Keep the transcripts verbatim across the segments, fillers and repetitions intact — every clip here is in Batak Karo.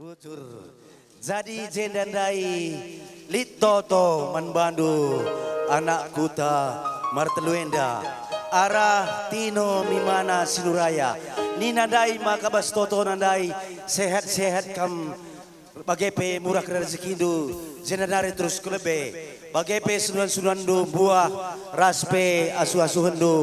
Bujur. Jadi jenda ndai lit toto man bandu anak kuta martelu enda, arah Tino Mimana Sinuraya. Nina ndai maka bas totona ndai, sehat-sehat kam, bage pe murah kena rezekindu, jenda nari terus ku lebe. Bage pe senduan-senduanndu mbuah ras pe asuh-asuhenndu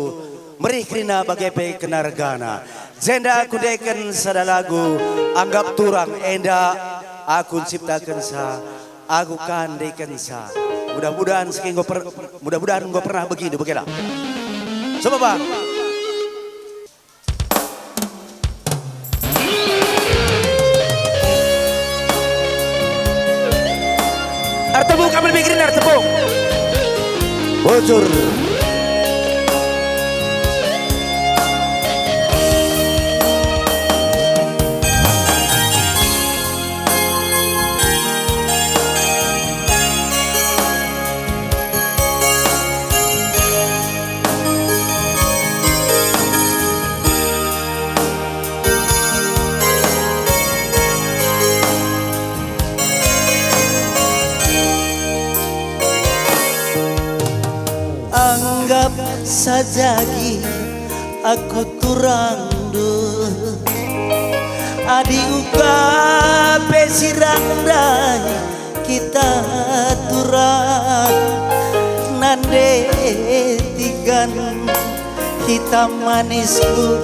merih kerina bage pe kena regana. Jenda aku ndeken sada lagu, anggap turang enda aku nciptakensa, aku ka ndekensa. Mudah-mudahan si enggo per-, mudah-mudahan enggo pernah begindu, begelah. Coba, Bang. Ertepuk kami pikirin, ertepuk. Bocor. Sajagi aku turangndu, adi uga pe sirang ndai kita turang, nande tigan hitam manisku,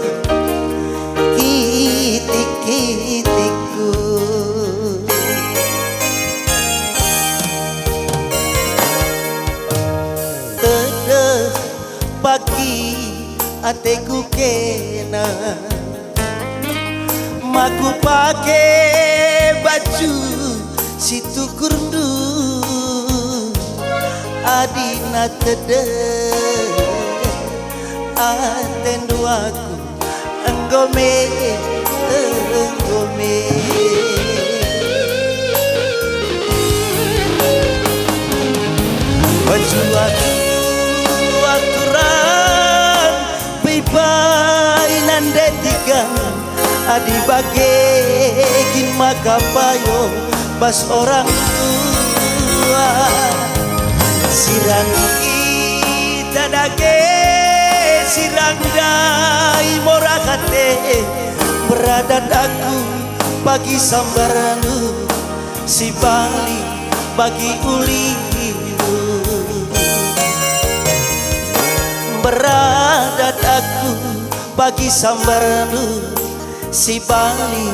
kitik-kitikku. Tedeh pagi ateku kena, ma kupake baju si tukurndu, adina tedeh atendu aku. Enggo me, enggo me. Baju aku, aku rang, bye-bye nande tigan. Adi bage kin maka payo bas orang tua. Sirang kita dage, sirang ndai mora kate, beradat aku bagi sambarndu, si bali bagi ulindu. Beradat aku bagi sambarndu, si bali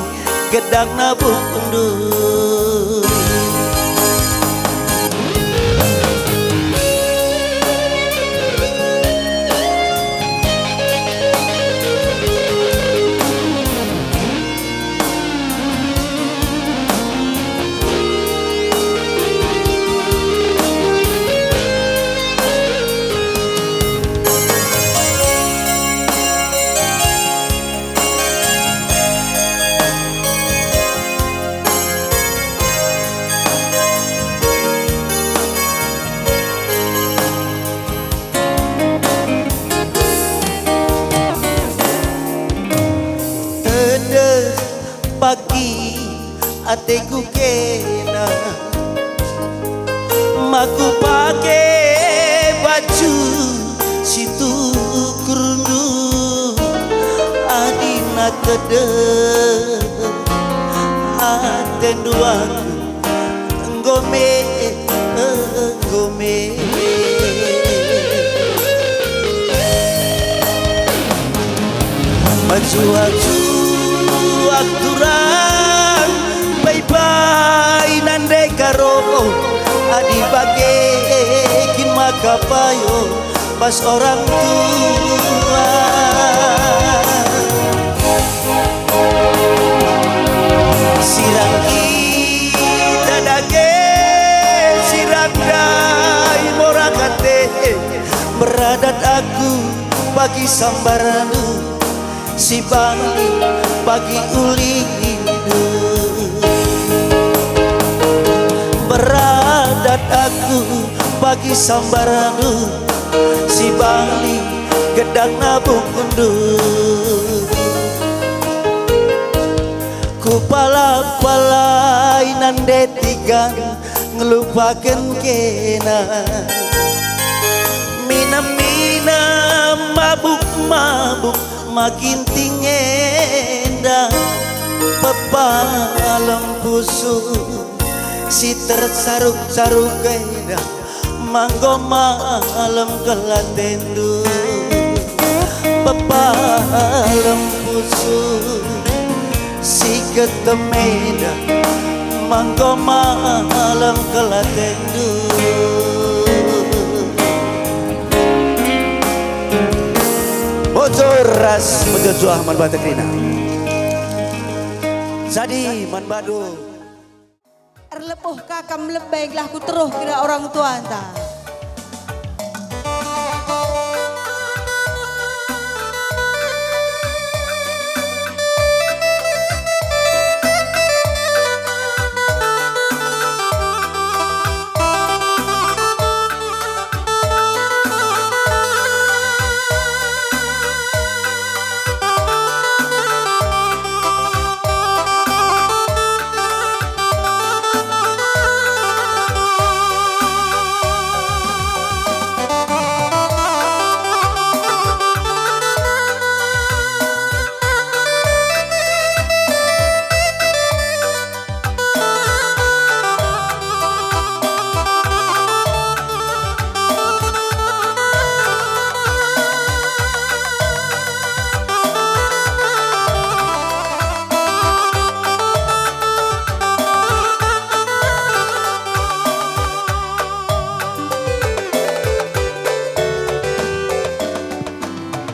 gedang nabukndu. Tedeh pagi ateku kena, ma kupake baju si tukurndu, adina tedeh atendu aku. Enggo me, enggo me. Baju-baju aku rang, bye-bye nande karo. Adi bage kin maka payo bas orang tua. Sirang kita dage, sirang ndai mora kate, beradat aku bagi sambarndu, si bali bagi ulindu. Beradat aku bagi sambarndu, si bali gedang nabukndu. Kupala-palai nande tigan ngelupaken kena. Minem-minem, mabuk-mabuk, ma Ginting enda pepalem pusuh si tercaruk-caruk enda. Ma enggo malem kal atendu, pepalem pusuh si getem enda, ma enggo malem kal atendu. Bocor ras mejuah-juah man banta kerina. Jadi man badu. Erlebuh ka kam lebe gelah ku teruh kira orang tuanta.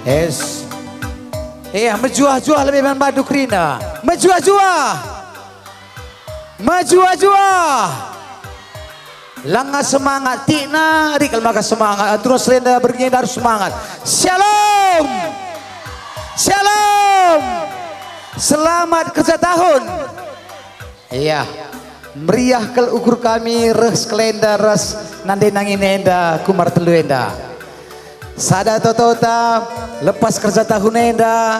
Yes. Iya, mejuah-juah lebe man bandu kerina. Mejuah-juah. Mejuah-juah. Langa semangat, tikna, adi kal maka semangat. Atur Selenda bernyanyi harus semangat. Shalom. Shalom. Selamat kerja tahun. Iya, meriah kal ukur kami reh sekalenda ras nande nangin enda ku Martelu enda. Sada totota, lepas kerja tahun enda,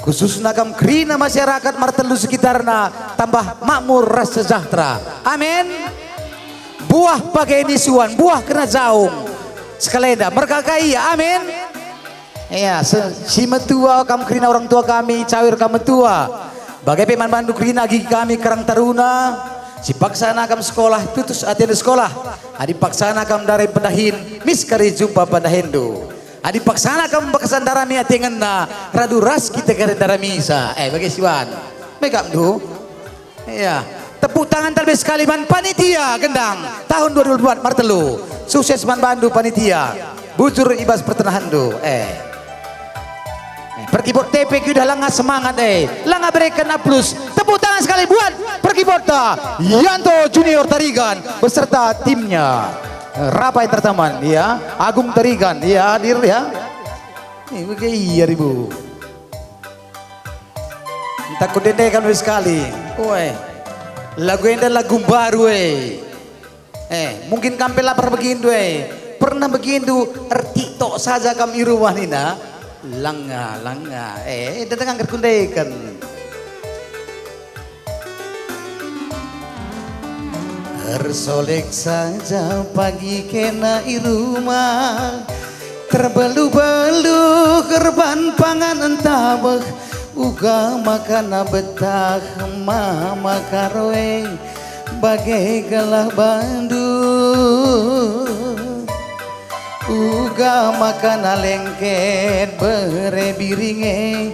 khususna kam kerina masyarakat Martelu sekitarna tambah makmur ras sejahtera. Amin. Buah page nisuan, buah kena jaung. Sekalenda, merkaka ia. Amin. Iya, se-, si metua kam kerina orang tua kami, cawir kam metua. Bage pe man bandu kerina agi kami Karang Taruna, si paksana kam sekolah, tutus atendu sekolah. Adi paksana kam ndare pendahin, mis kari jumpa pendahinndu. Adi paksana kam bakasan ndarami ate ngena, radu ras kita kari ndaramisa. Eh, bage siwan. Mekapndu. Iya. Tepuk tangan terlebih sekali man panitia gendang tahun dua ribu dua puluh empat Martelu. Sukses man bandu panitia. Bujur i bas pertenahenndu. Eh. Eh, perkibot T P Q dah langa semangat, eh. Langa bereken aplaus. Tepuk tangan sekali buat perkibot ta. Yanto Junior Tarigan beserta timnya. Rapa Entertainment, ya. Agung Tarigan, ya, hadir, ya. Eh, bage ia, Ibu. Ntah kudendeken we sekali. Oe. Lagu enda lagu mbaru, e. Eh, mungkin kam pe la pernah begindu, e. Pernah begindu, ertiktok saja kam i rumah nina. Langa, langa. Eh, enda dengar kundeken. Ersolek saja pagi kena i rumah, terbelu-belu kerban pangan ntabeh, uga makana betah mama karoe, bage gelah bandu. Uga makana lengket bere biringe,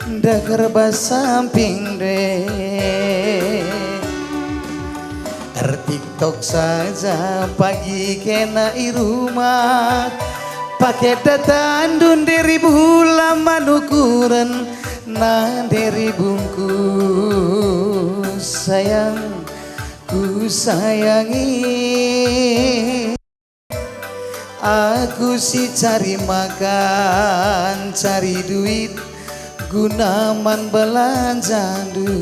ndeher bas samping de. Ertiktok saja pagi kena i rumah, pake datandu nderi bula manukuren, na nderi bungkus sayang ku sayangi. Aku si cari makan, cari duit guna man belanjandu.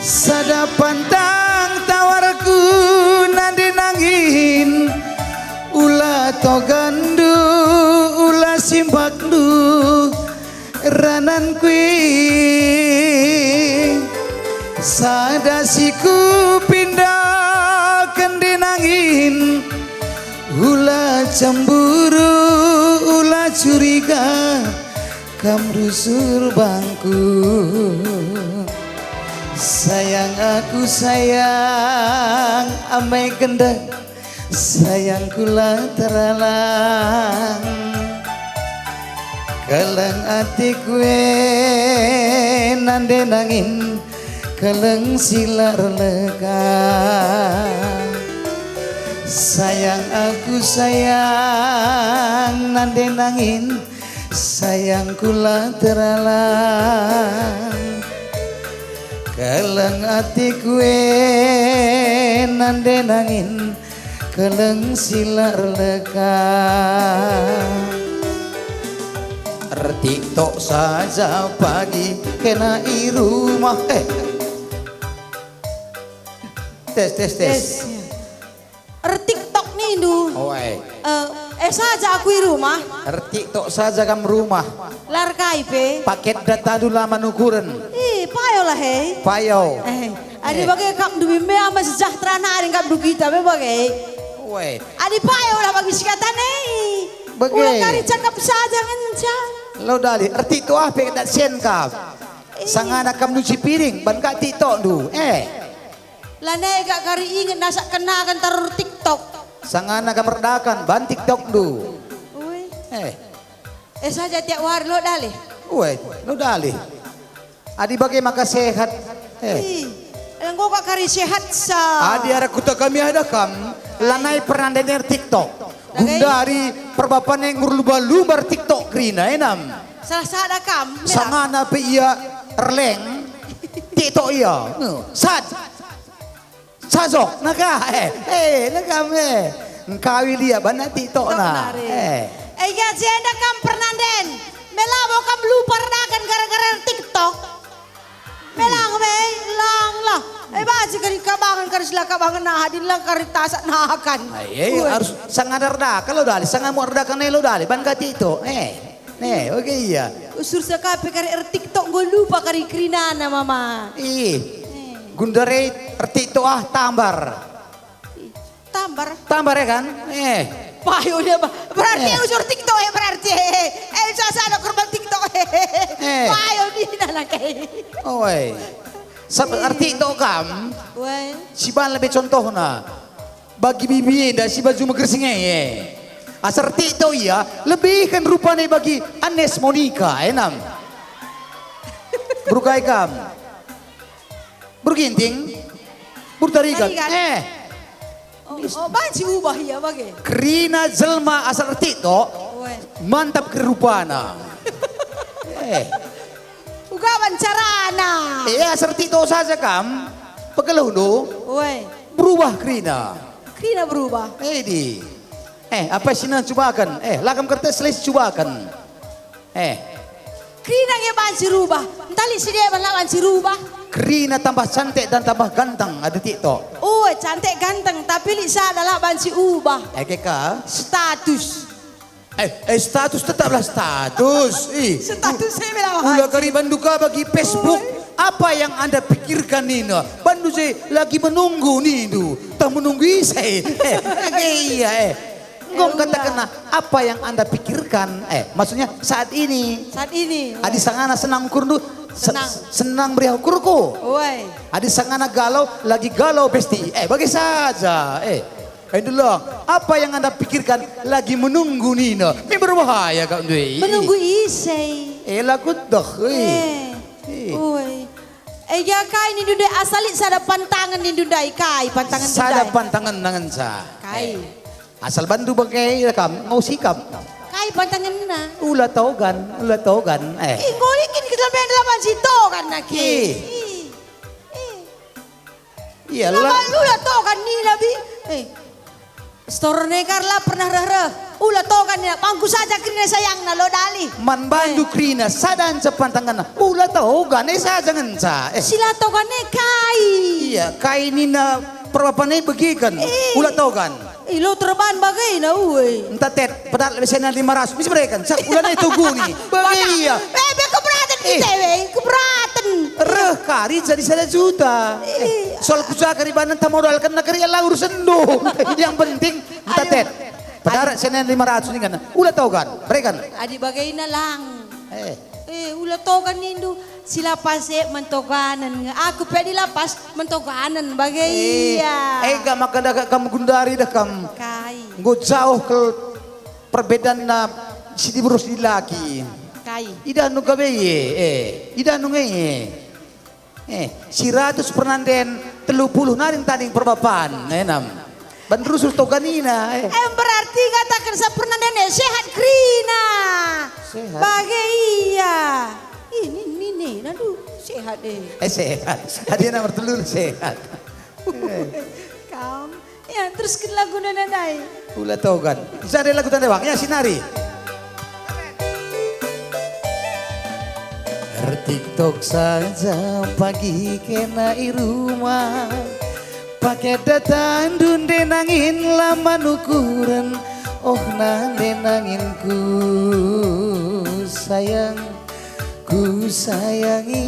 Sada pantang tawarku nande nangin, ula togandu, ula simbakndu, ranan kui. Sada si kupindaken nande nangin, ula cemburu, ula curiga, kam rusur bangku. Sayang aku sayang, ame gendek, sayangku la teralang. Keleng ateku e nande nangin, keleng si la erleka. Sayang aku sayang nande nangin, sayangku la teralang. Keleng ateku e nande nangin, keleng si la erleka. Ertiktok saja pagi kena i rumah. Eh. Tes, tes, tes. Tes, ya. Ertiktok nindu. Oe. Eh, eh saja aku i rumah. Ertiktok saja kam rumah. Lar kai pe. Paket datandu la manukuren. Ih, payolah, he. Payo. Eh, adi eh. Bage kam dumi me ama sejahtera nari kam du kita me bage. Oe. Adi payolah bagi sikatan e. Bage. Ula kari cakap saja ngenca. Lo dali, ertiktok ah pe dat sen kam. Eh. Sangana kam nyuci piring, ban ka tiktokndu. Eh. Lanai kak kari inget nasak kenaken tarur TikTok. Sangana kam erdakan ban TikTokndu. Ui. Eh. Eh saja tiap wari lo dalih. Ue, lo dalih. Adi bage maka sehat. Eh. Ih, enggo kak kari sehat sa. Adi arah kuta kami ada kam, lanai pernah ndener TikTok. Gundari perbapan e ngurlumba-lumba TikTok kerina, enam. Salah sada kam, ya. Sangana pe ia erleng, TikTok ia. Sad. Sajok, naka, eh, eh, naka me. Engkawi lia bana TikTok na. Eh. Eh, ya, jenda kam pernanden. Melabo kam lupa erdakan gara-gara TikTok. Melang me, lang lah. Eh, banci kari kabangen, kari sila kabangen naha, din lang kari tasak nakan. Ai, eh, harus sanga erdakan lo dali, sanga mo erdakan lo dali, ban ka TikTok. Eh, eh, oke, iya. Usur sakape kari er TikTok, enggo lupa kari kerinana, Mama. Ih, eh. Gundare er TikTok ah, tambar. Tambar. Tambar ya kan? Eh. Payo dia, Bah. Berarti eh. Usur TikTok ya berarti. Eh, sasana kurban TikTok. Eh. Payo dia lah kayak. Oi. Sab-, eh. Arti TikTok kam. Woi. Si ban lebih contohna. Bagi bibi enda si baju megersing e. Asal TikTok ia lebihken rupane bagi Anes Monica, enam. Berukai kam. Beru Ginting, beru Tarigan. Tarigan. Eh. Oh, oh, banci ubah ia bage. Kerina jelma asal TikTok, weh. Mantap kerupana. Eh. Uga bancarana. Eh, asal TikTok saja kam, pegeluhndu. Weh. Berubah kerina. Kerina berubah. Eh, di. Eh, apa sina cubakan? Eh, lakam kertas les cubakan. Eh. Kerina nge banci rubah. Ntali si deban la banci rubah. Kerina tambah cantik dan tambah ganteng, ada TikTok. Oh, cantik ganteng, tapi lit sada la banci ubah. Eh, ke ka? Status. Eh, eh, status tetaplah status. Ih. Status saya bilang ula kari bandu ka bagi Facebook. Apa yang Anda pikirkan nina? Bandu je lagi menunggu nindu. Tah menunggu ise? Eh, iya, eh. Enggo eh, katakenna, apa yang Anda pikirkan? Eh, maksudnya saat ini. Saat ini. Adi sangana senang ukurndu, se-, senang. Senang meriah ukurku. Woi. Adi sangana galau, lagi galau pasti. Eh, bage saja. Eh, eh, dulu, apa yang Anda pikirkan lagi menunggu nina? Ini berbahaya kau ndui. Menunggu ise? Eh, lagu dah. Eh. Eh. Woi. Eh, ya kai nindu ndai asal lit sada pantangen nindu ndai kai pantangen sada ndai. Pantangen nangenca. Kai. Eh. Asal bandu bangke kam, ngausi kam. Kai pantangenna? Ula togan, ula togan, eh. Ih, enggo kin kita main dalam si togan na ke. Ih. Ih. Ih. Iyalah. Lama ula togan nina bi. Eh. Setor ne kar la pernah reh-reh. Ula togan nina, bangku saja kerina sayangna lo dali. Man bandu eh. Kerina, sada nca pantangenna. Ula togan e saja ngenca. Eh. Si la togan e kai. Iya, kai nina perbapan e begiken. Eh. Ula togan. Ih, lo terban bagena, uwe. Enta tet, pedar lebe sena lima ratus, misi bereken, sak bulan itu guni. Bagi iya. Eh, be keberatan kita, eh. Weh, keberatan. Reh kari jadi sada juta. Eh, eh. Soal kuja kari banan tak modalken negeri ela urusen do. Yang penting, enta tet. Pedar sena lima ratus ini kan. Ula togan, bereken. Adi bagena lang. Eh. Eh, ula togan nindu, si lapas e mentoganen nge. Aku pe di lapas mentoganen bage eh, ia. Eh, gak maka dagak kam gundari dah kam. Kai. Enggo jauh ke perbedaan na si diberu si dilaki. Kai. Idah nu gabe ye, eh, idah nu nge ye. Eh, seratus pernanden, telu puluh nari tading perbapan, enam. Ban rusuh toganina, eh. Em, berarti ngataken sa pernanden e sehat kerina. Sehat. Bage ia. Ini, ini, nandu sehat, eh. Eh, sehat. Hadiah nomor telu sehat. Eh. Kam. Ya, terusken laguna ndai. Ula togan. Bisa ada lagu tanda bang, ya, sinari. Ertiktok saja pagi kena i rumah. Pake datandu ndenangin laman ukuren. Oh, na ndenanginku sayang. Ku sayangi,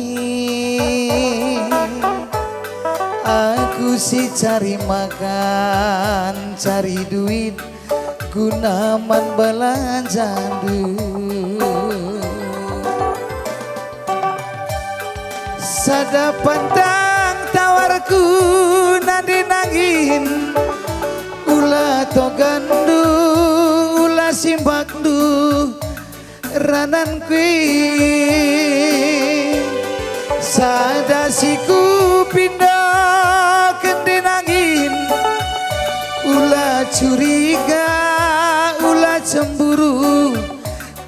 aku si cari makan, cari duit, guna man belanjandu. Sada pantang tawarku nande nangin, ula togandu, ula simbakndu, ranan kui. Sada si kupindo kende nangin, ula curiga.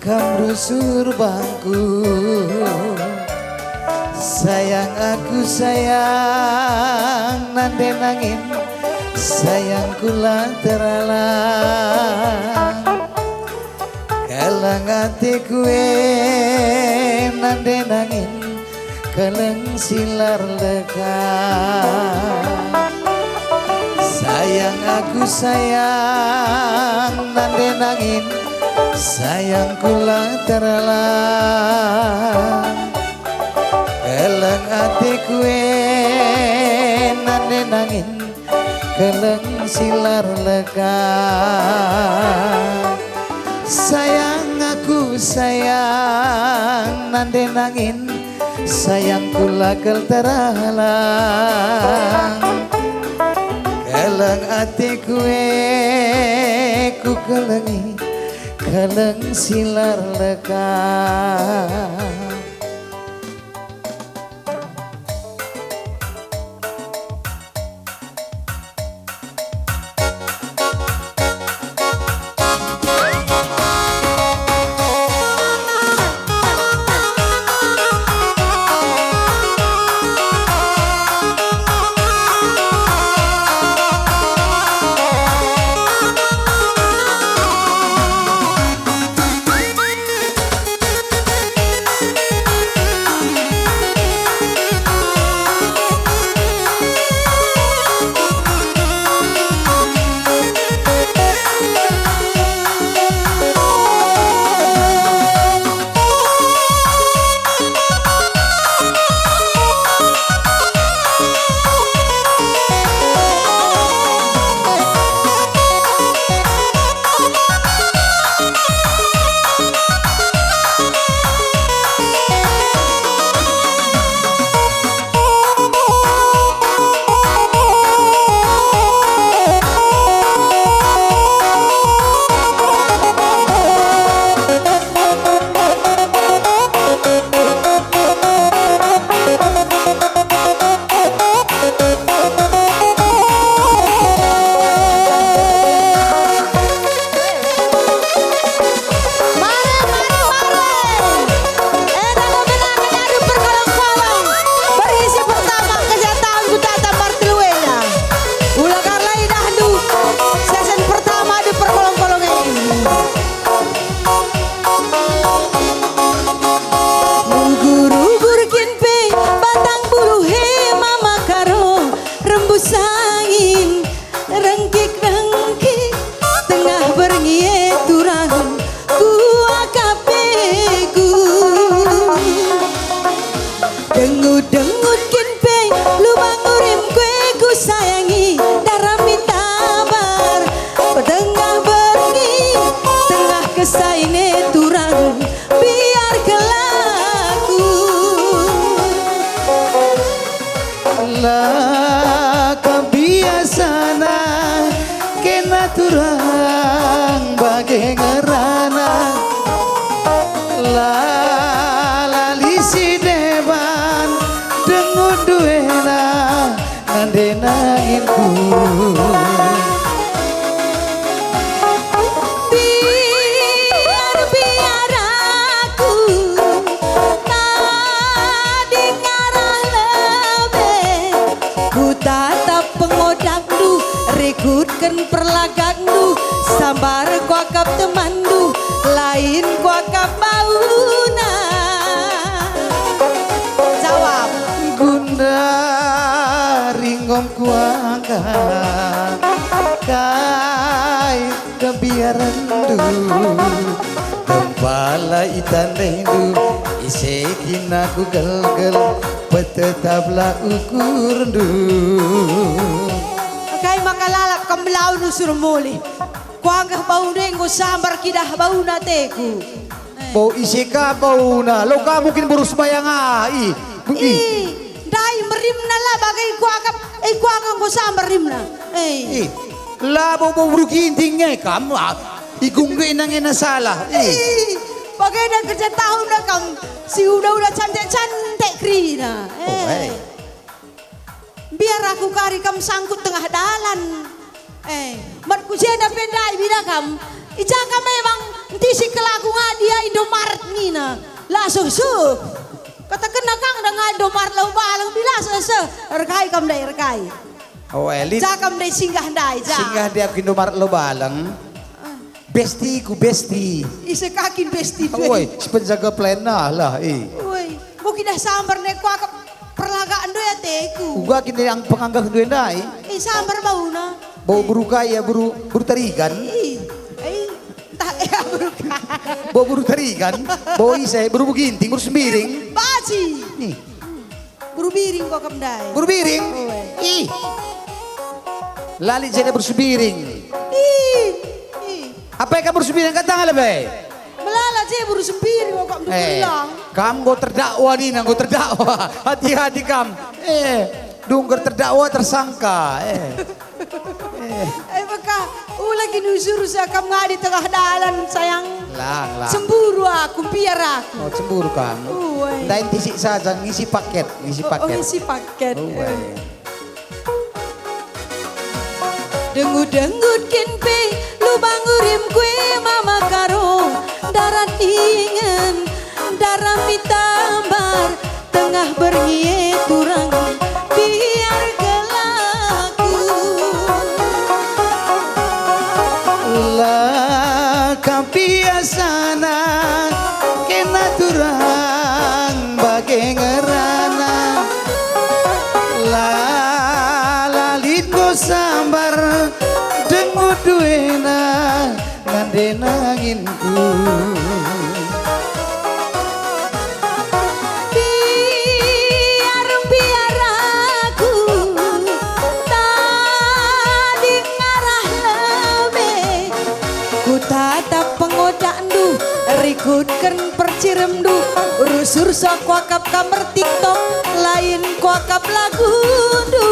Kam rusur bangku. Sayang aku sayang, nande nangin, sayangku la teralang. Keleng ateku e, nande nangin, keleng silar lekang. Sayang aku sayang, nande nangin, sayangku la teralang. Keleng ateku e, nande nangin, keleng silar lekang. Sayang aku sayang, nande nangin, sayangku la kal teralang. Keleng ateku e, kukelengi, keleng silar lekang. Mare, mare, mare. Enda me berakhir adu perkolong-kolong. Berisi pertama, kejahatan kutata martelu enda. Ula kari la idahndu sesen pertama adu perkolong-kolong e. Ugur-ugur kin pe batang buluh e mama karo rembus angin. Rengkik-rengkik tengah berngi e turang kuakap e ku. Dengut-dengut kin pe lubang urimku e kusayangi, darami tabar tengah berngi, tengah kesain e turang biar kelaku. La kam biasana kena turang bage ngerana. La, la lit si deban dengunndu ena nande nanginku. Biar-biar aku tading arah lebe, kutatap pengodakndu, rikutken perlagakndu, sambar kuakap temanndu, lain kuakap bauna. Jawab. Gundari nggom kuakap kai kebiarenndu, tempa la itandaindu, ise kin aku gelgel, petetaplah ukurndu. Kai maka lalap kam belau nusur mulih. Kuanggeh bauna enggo sambar kidah bauna ateku. Eh. Bau ise ka bauna, lo ka mungkin boru sembayang ai. Ih, ndai merimna la bage kuakap, eh, kuanggeh enggo sambar rimna. Eh. Ih, la bau, bau beru Ginting e kam, ah. Igung nge nang ena salah. Ih. Ih, bagenda kerja tahun kam si uda-uda cantik-cantik kerina. Oh, eh. Eh. Mbiar aku kari kam sangkut tengah dalan. Eh, mat ku jenda pe ndai bida kam. I ja kam memang Ntisik kal aku ngadi ia Indomaret nina. La seh-seh. Katakenna kang da ngadi Indomaret Lebo Baleng, bila seh-seh. Erkai kam ndai, erkai. Oh, elit. Ja kam ndai singgah ndai, ja. Singgah ndai aku Indomaret Lebo Baleng. Ah. Bestiku, besti. Ise kakin besti, Woi, si penjaga pelayanan lah, eh. Woi, mau kidah sambar nek kuakap perlagaan ndai ateku. Uga kin yang penganggah ndai ndai. Eh, sambar bauna. Bau beru kai ya, beru, beru tarigan. Ih, eh, entah ya beru kai. Bau beru tarigan, bau ise, beru beginting, beru sembiring. Baci. Nih. Beru biring kuakap ndai. Beru biring? Oe. Ih. Lali jenda beru sembiring. Ih. Ih. Apai kam beru sembiring kata lebe? Melala je beru sembiring kuakap ndai. Eh, bilang. Kam enggo terdakwa nina, enggo terdakwa. Hati-hati kam. Eh, dungger terdakwa tersangka. Eh. Eh. Eh, maka, ula kin usursa kam ngadi tengah dalan, sayang. Lang, lang. Cemburu aku, mbiar aku. Oh, cemburu kam. Uwe. Ndai ntisik saja, ngisi paket, ngisi Oh, oh, paket. Ngisi paket. Uwe. Eh. Dengut-dengut kin pe lubang urimku e mama karo, darat ningen, darat mi tambar, tengah berngi e turang, biar kelaku. La kam biasana, kena turang bage ngerana. La, la lit ku sambar, dengut duena. Nande nanginku. Biar-biar aku tading arah lebe, ku tatap pengodakndu, rikutken perciremndu, rusur sa kuakap kam ertiktok, lain kuakap lagundu.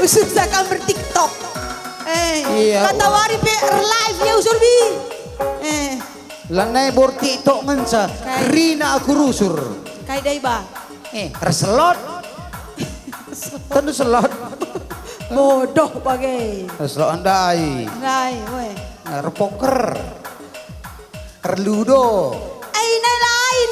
Rusur sa kam ertiktok. Eh, iya, kata wari pe erlive ya, Usur Bi. Eh. Lanai bor TikTok ngenca, kai? Kerina aku rusur. Kai dai ba? Eh, erselot. Tentu selot. Bodoh bage. Erselot ndai. Ndai, weh. Erpoker. Erludo. Ai, nai lain.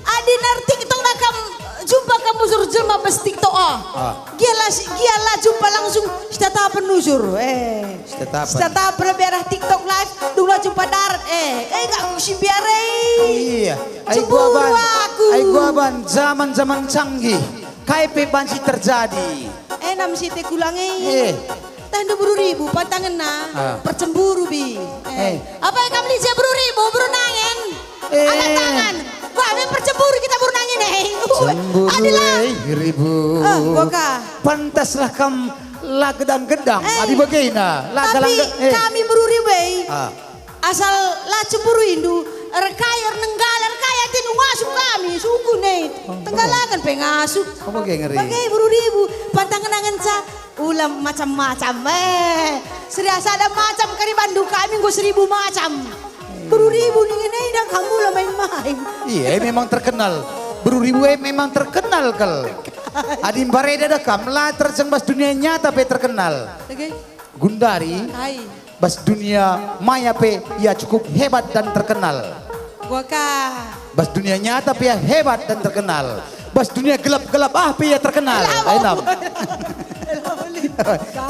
Adi nar TikTok na kam jumpa kam usur jelma bas TikTok, ah. Ah. Gia la si, gia la jumpa langsung sitatapen usur. Eh. Sitatapen. Sitatapen biarah TikTok live, dung la jumpa darat. Eh, eh, gak ku si biar, eh. Iya. Ai Cemburu gua ban. Aku. Ai gua ban zaman-zaman canggih. Kai pe banci terjadi. Eh, nam si te kulang, eh. Eh. Tah ndu beru ribu, pantangenna. Ah. Percemburu, Bi. Eh. Eh. Apa kam lice beru ribu, beru nangen? Eh. Angkat tangan. Wah, memang percemburu kita beru nangen, eh. Cemburu, adilah. Eh, ribu. Eh, gua kah? Pantaslah kam la gedang-gedang. Eh. Adi bagena, la tapi galang-, eh. Kami beru ribu, eh. Ah. Asal la cemburu indu, erkai ernenggala, erkai atendu ngasup kami, sungguh ne. Oh, tenggalaken pe ngasup. Oh, bage ngeri. Bage beru ribu, pantangenna ngenca, ulam macam-macam. Eh, seriasada macam kari bandu kami enggo seribu macam. Beru ribu ningen enda kamu la main-main. Iya, eh, memang terkenal. Beru ribu, eh, memang terkenal kal. Adi mbareda da kam, la terjeng bas dunia nyata pe terkenal. Oke. Gundari. Hai. Bas dunia maya pe ia cukup hebat dan terkenal. Gua ka. Bas dunia nyata pe ia hebat dan terkenal. Bas dunia gelap-gelap ah pe ia terkenal. Labo. Ai, nam. Labo, Lit.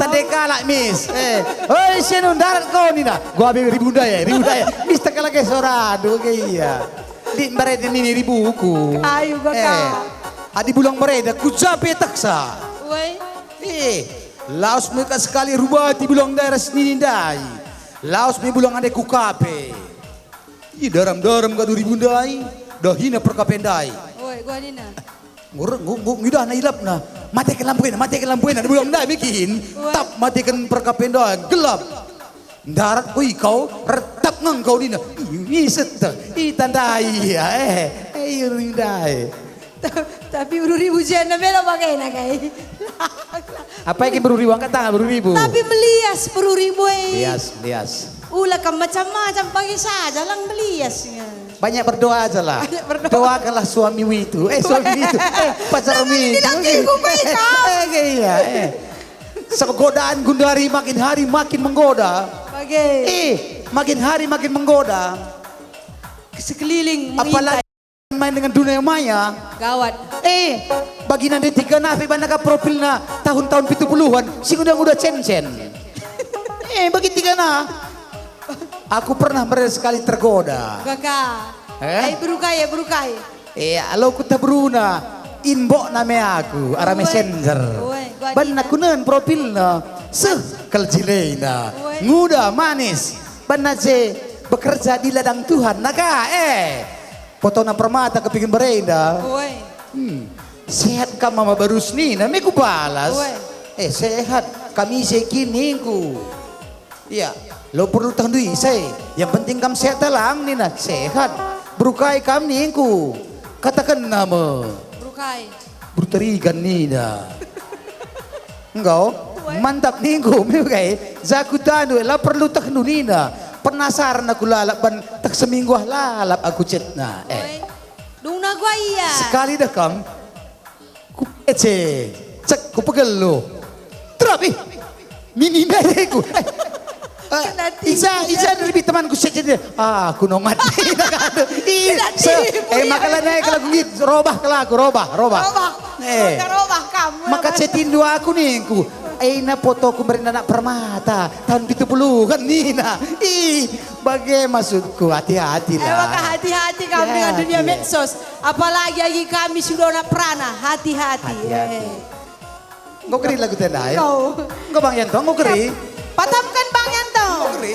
Tande kalak, Mis. Eh, oi, sinu ndarat kau nina. Gua be ribu ndai, ribu ndai. Mis, tak kalak ke sora, aduh, ke iya. Di mbareda nini ribuku. Ayu, gua ka. Eh, adi bulang mbareda, ku ja pe teksa. Woi. Eh, lawes me ka sekali rubati bulang ndai ras nini ndai. Lawes me bulang ande ku kape. Ih, daram-daram kadu ribu ndai, dahina perkape ndai. Oi, gua nina. Ngur-, ngu-, ngu-, ngidahna ilapna. Mateken lampu ena, mateken lampu ena, bulang ndai bikin. Oi. Tap, mateken perkape ndai, gelap. Ndarat, oi, kau, retap nge kau nina. Ih, ih, sete. Ih, tandai, ya, eh. Eh, ih, ndai. Ta-, tapi beru ribu jenda melo bagena kai. Apa iki beru ribu? Angkat tangan beru ribu. Tapi melias beru ribu, eh. Lias, lias. Ula kam macam-macam, pagi saja lang melias, ya. Banyak berdoa aja lah. Banyak berdoa. Doakanlah suamimu itu. Eh, suamimu itu. Eh, pacarmu itu. Jangan bilang gitu, baik kau. Eh, iya, eh. Sebab godaan gundari makin hari makin menggoda. Bage. Eh, Makin hari makin menggoda. Sekeliling mengintai. Apalagi main dengan dunia maya. Gawat. Eh, bagi nande tiga na pe banna ka profilna tahun-tahun pitu puluhan, si nguda-nguda cen-cen. Eh, bagi tiga na. Aku pernah merasa sekali tergoda. Gaga. Eh? Ai berukai ya, berukai. Eh, alo ku teberuna, inbox na me aku, arah messenger. Uwe, gua banna kunen profilna, seh, kal jilena. Uwe. Nguda manis, banna je bekerja di ladang Tuhan, naga, eh. Potona permata kepiken berenda. Uwe. Hmm. Sehat kam mama barus nina, me kubalas. Uwe. Eh, sehat, kami sekin ningku. Iya, lo perlu tehndu ise. Yang penting kam sehat talang nina, sehat. Berukai kam ningku. Katakenna me. Berukai. Berterigan nina. Enggau, mantap ningku, me kai. Jaku tandu, la perlu tehndu nina. Penasaran aku lalap ban teh seminggu ah lalap aku cetna. Eh. Oi. Dungna gua iya. Sekali dah kam. Ku ece, cek, ku pegelu. Terap ih. Mini ndeku. Eh, eh, ija, ija lebih temanku sejadi. Ah, ku nongat. Ih, kena se-, tipu, eh, iya. Maka la naik lagu ngit, robah kelaku, robah, robah. Robah. Eh. Maka robah kamu, maka robah. Cetindu aku ningku. Eh, ina fotoku merinda anak permata. Tahun pitu puluhan nina. Ih, bage maksudku, hati-hati lah. Eh, maka hati-hati kamu dengan dunia medsos. Apalagi agi kami sudah anak perana, hati-hati. Hati-hati. Eh. Enggo keri lagu tenda, ya? Enggo. Enggo Bang Yanto, enggo keri. Patamken Bang Yanto. Enggo keri.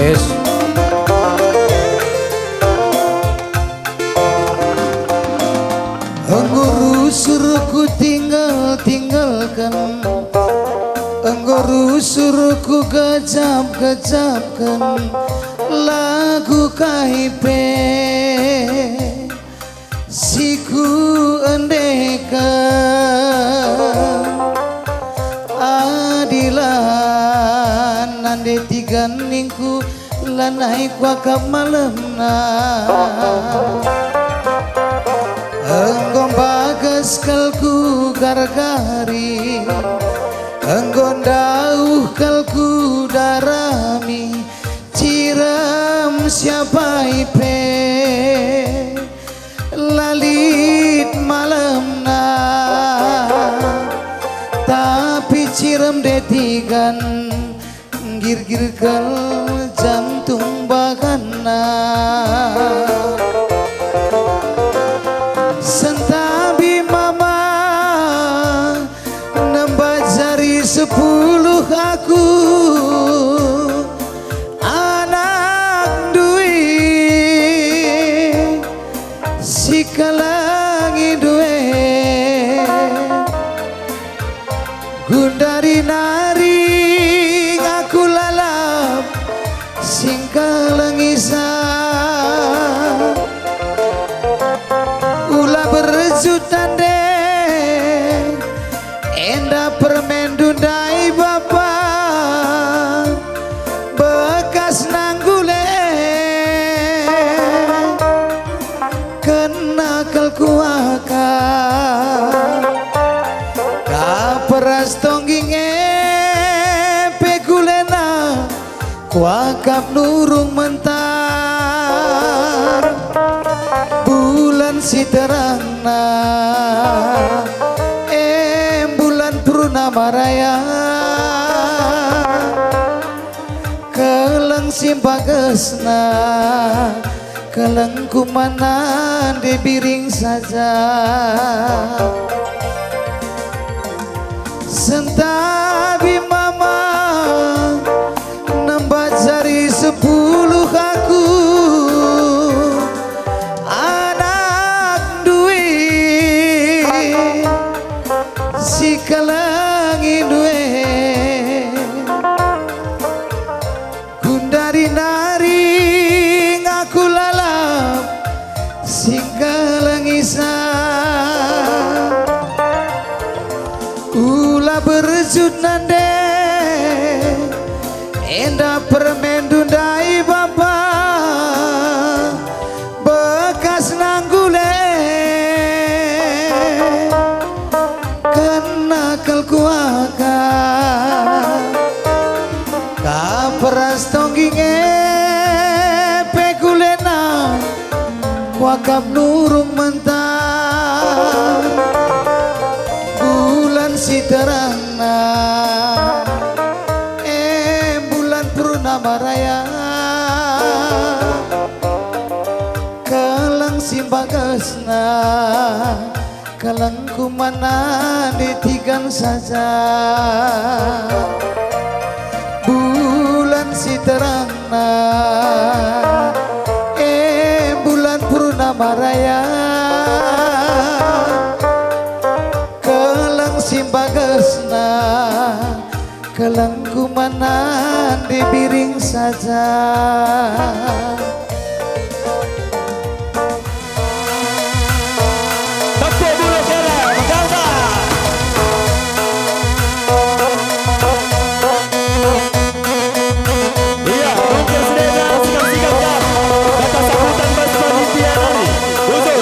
Yes. Enggo rusur kutinggal-tinggalken, enggo rusur kugejap-gejapken, la kukai pe si kuendeken. Adi la nande tigan ningku, lanai kuakap malemna. Enggo mbages kal kugargari, enggo ndauh kal kudarami, cirem si apai pe la lit malemna. Tapi cirem ndai tigan, nggirgir kal jantung bahanna. Sentabi mama, nemba jari sepuluh aku, anak ndui si kelengi ndue. Gundari nari ngaku lalap singkelengisa. Ula berjut tande, enda permenndu ndai bapa, bekas nanggule. Kena kal kuakap, kaperas tongging e pe kulena, kuakap nurung mentar. Bulan si terangna, e bulan Purnama Raya. Keleng si mbagesna, kelengku man nande biring saja. Sentabi mama, nemba jari sepuluh aku, anak ndui si kelengi ndue. Gundari nari ngaku lalap singkelengisa. Ula berjut nande, enda permenndu ndai bapa, bekas nanggule. Kena kal kuakap, kaperas tongging e pe kulena, kuakap nurung mentar. Bulan si terangna, e bulan Purnama Raya. Keleng si mbagesna, kelengku man nande tigan saja. Bulan si terangna, e bulan Purnama Raya. Keleng si mbagesna, kelengku man nande biring saja. Tepuk bulu kera, megangkan. Iya, mungkin sedena sikap-sikap kan. Kata sambutan bas panitia nari. Bujur.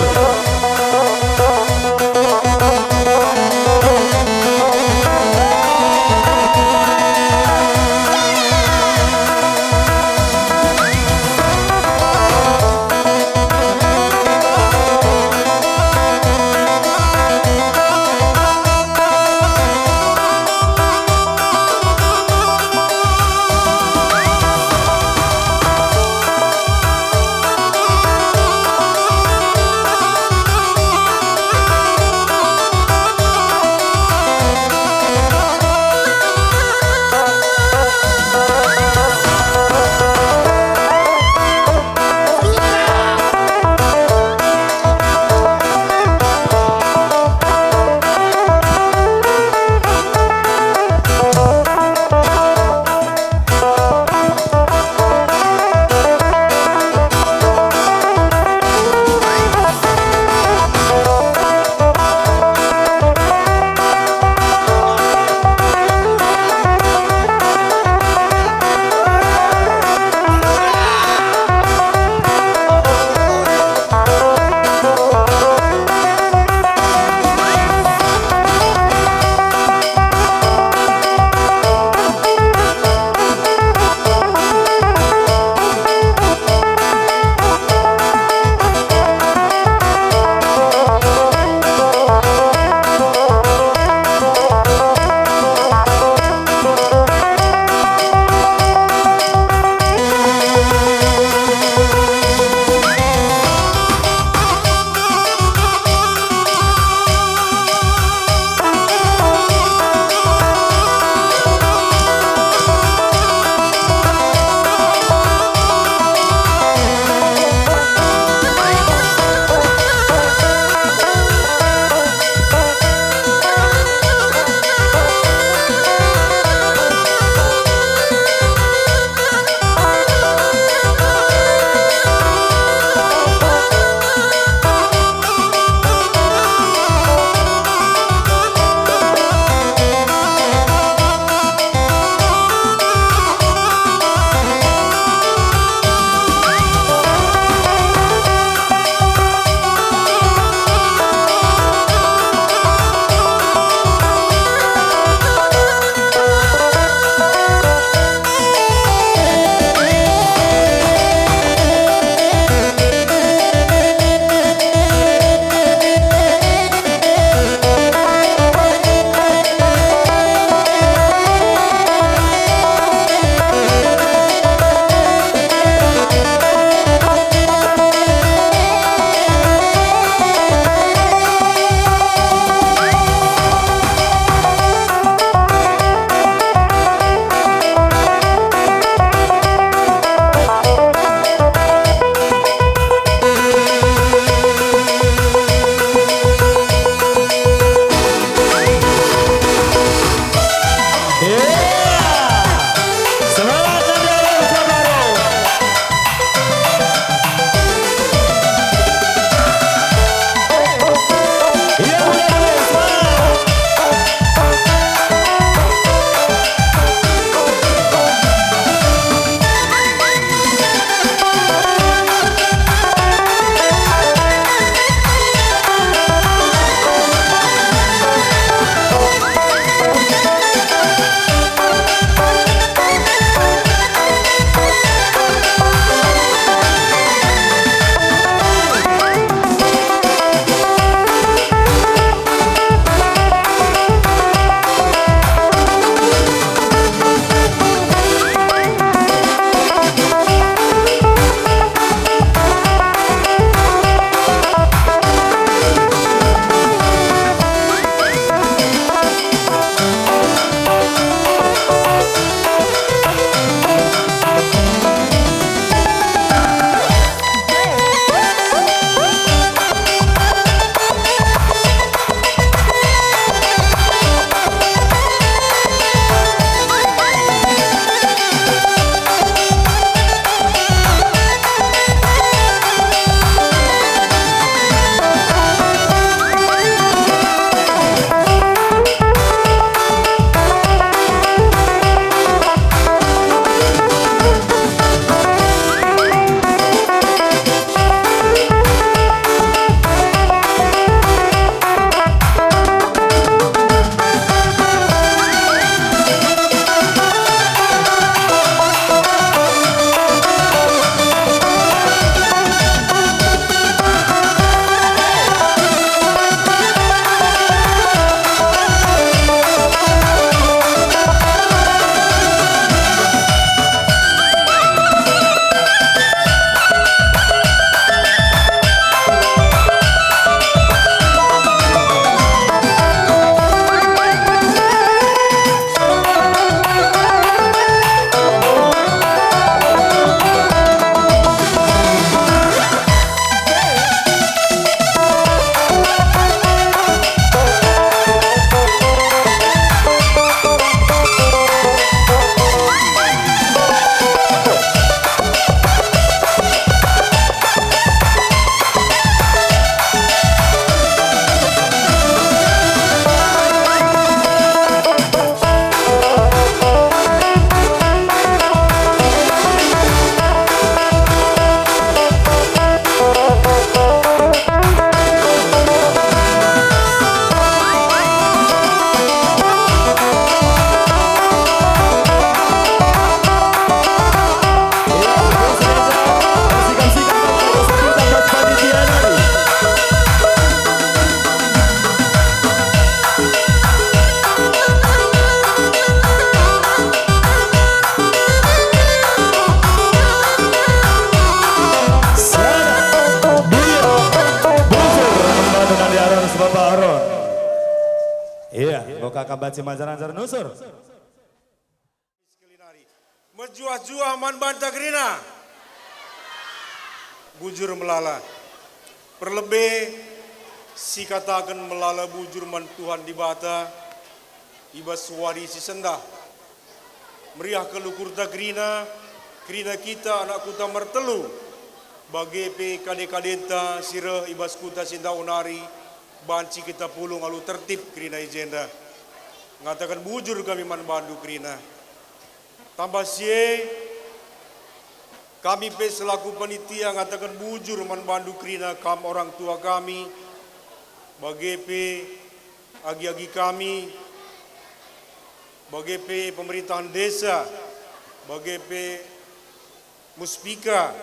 Kakak banci majar-ajar nusur. Mejuah-juah man banta kerina. Bujur melala. Perlebe sikataken melala bujur man Tuhan Dibata i bas wari si sendah. Meriah kal ukurta kerina, kerina kita anak kuta Martelu, bage pe kade-kadenta si reh i bas kuta si ndauh nari, banci kita pulung alu tertib kerina i jenda. Ngataken bujur kami man bandu kerina. Tambah si e, kami pe selaku panitia ngataken bujur man bandu kerina, kam orang tua kami, bage pe agi-agi kami, bage pe pemerintahan desa, bage pe Muspika,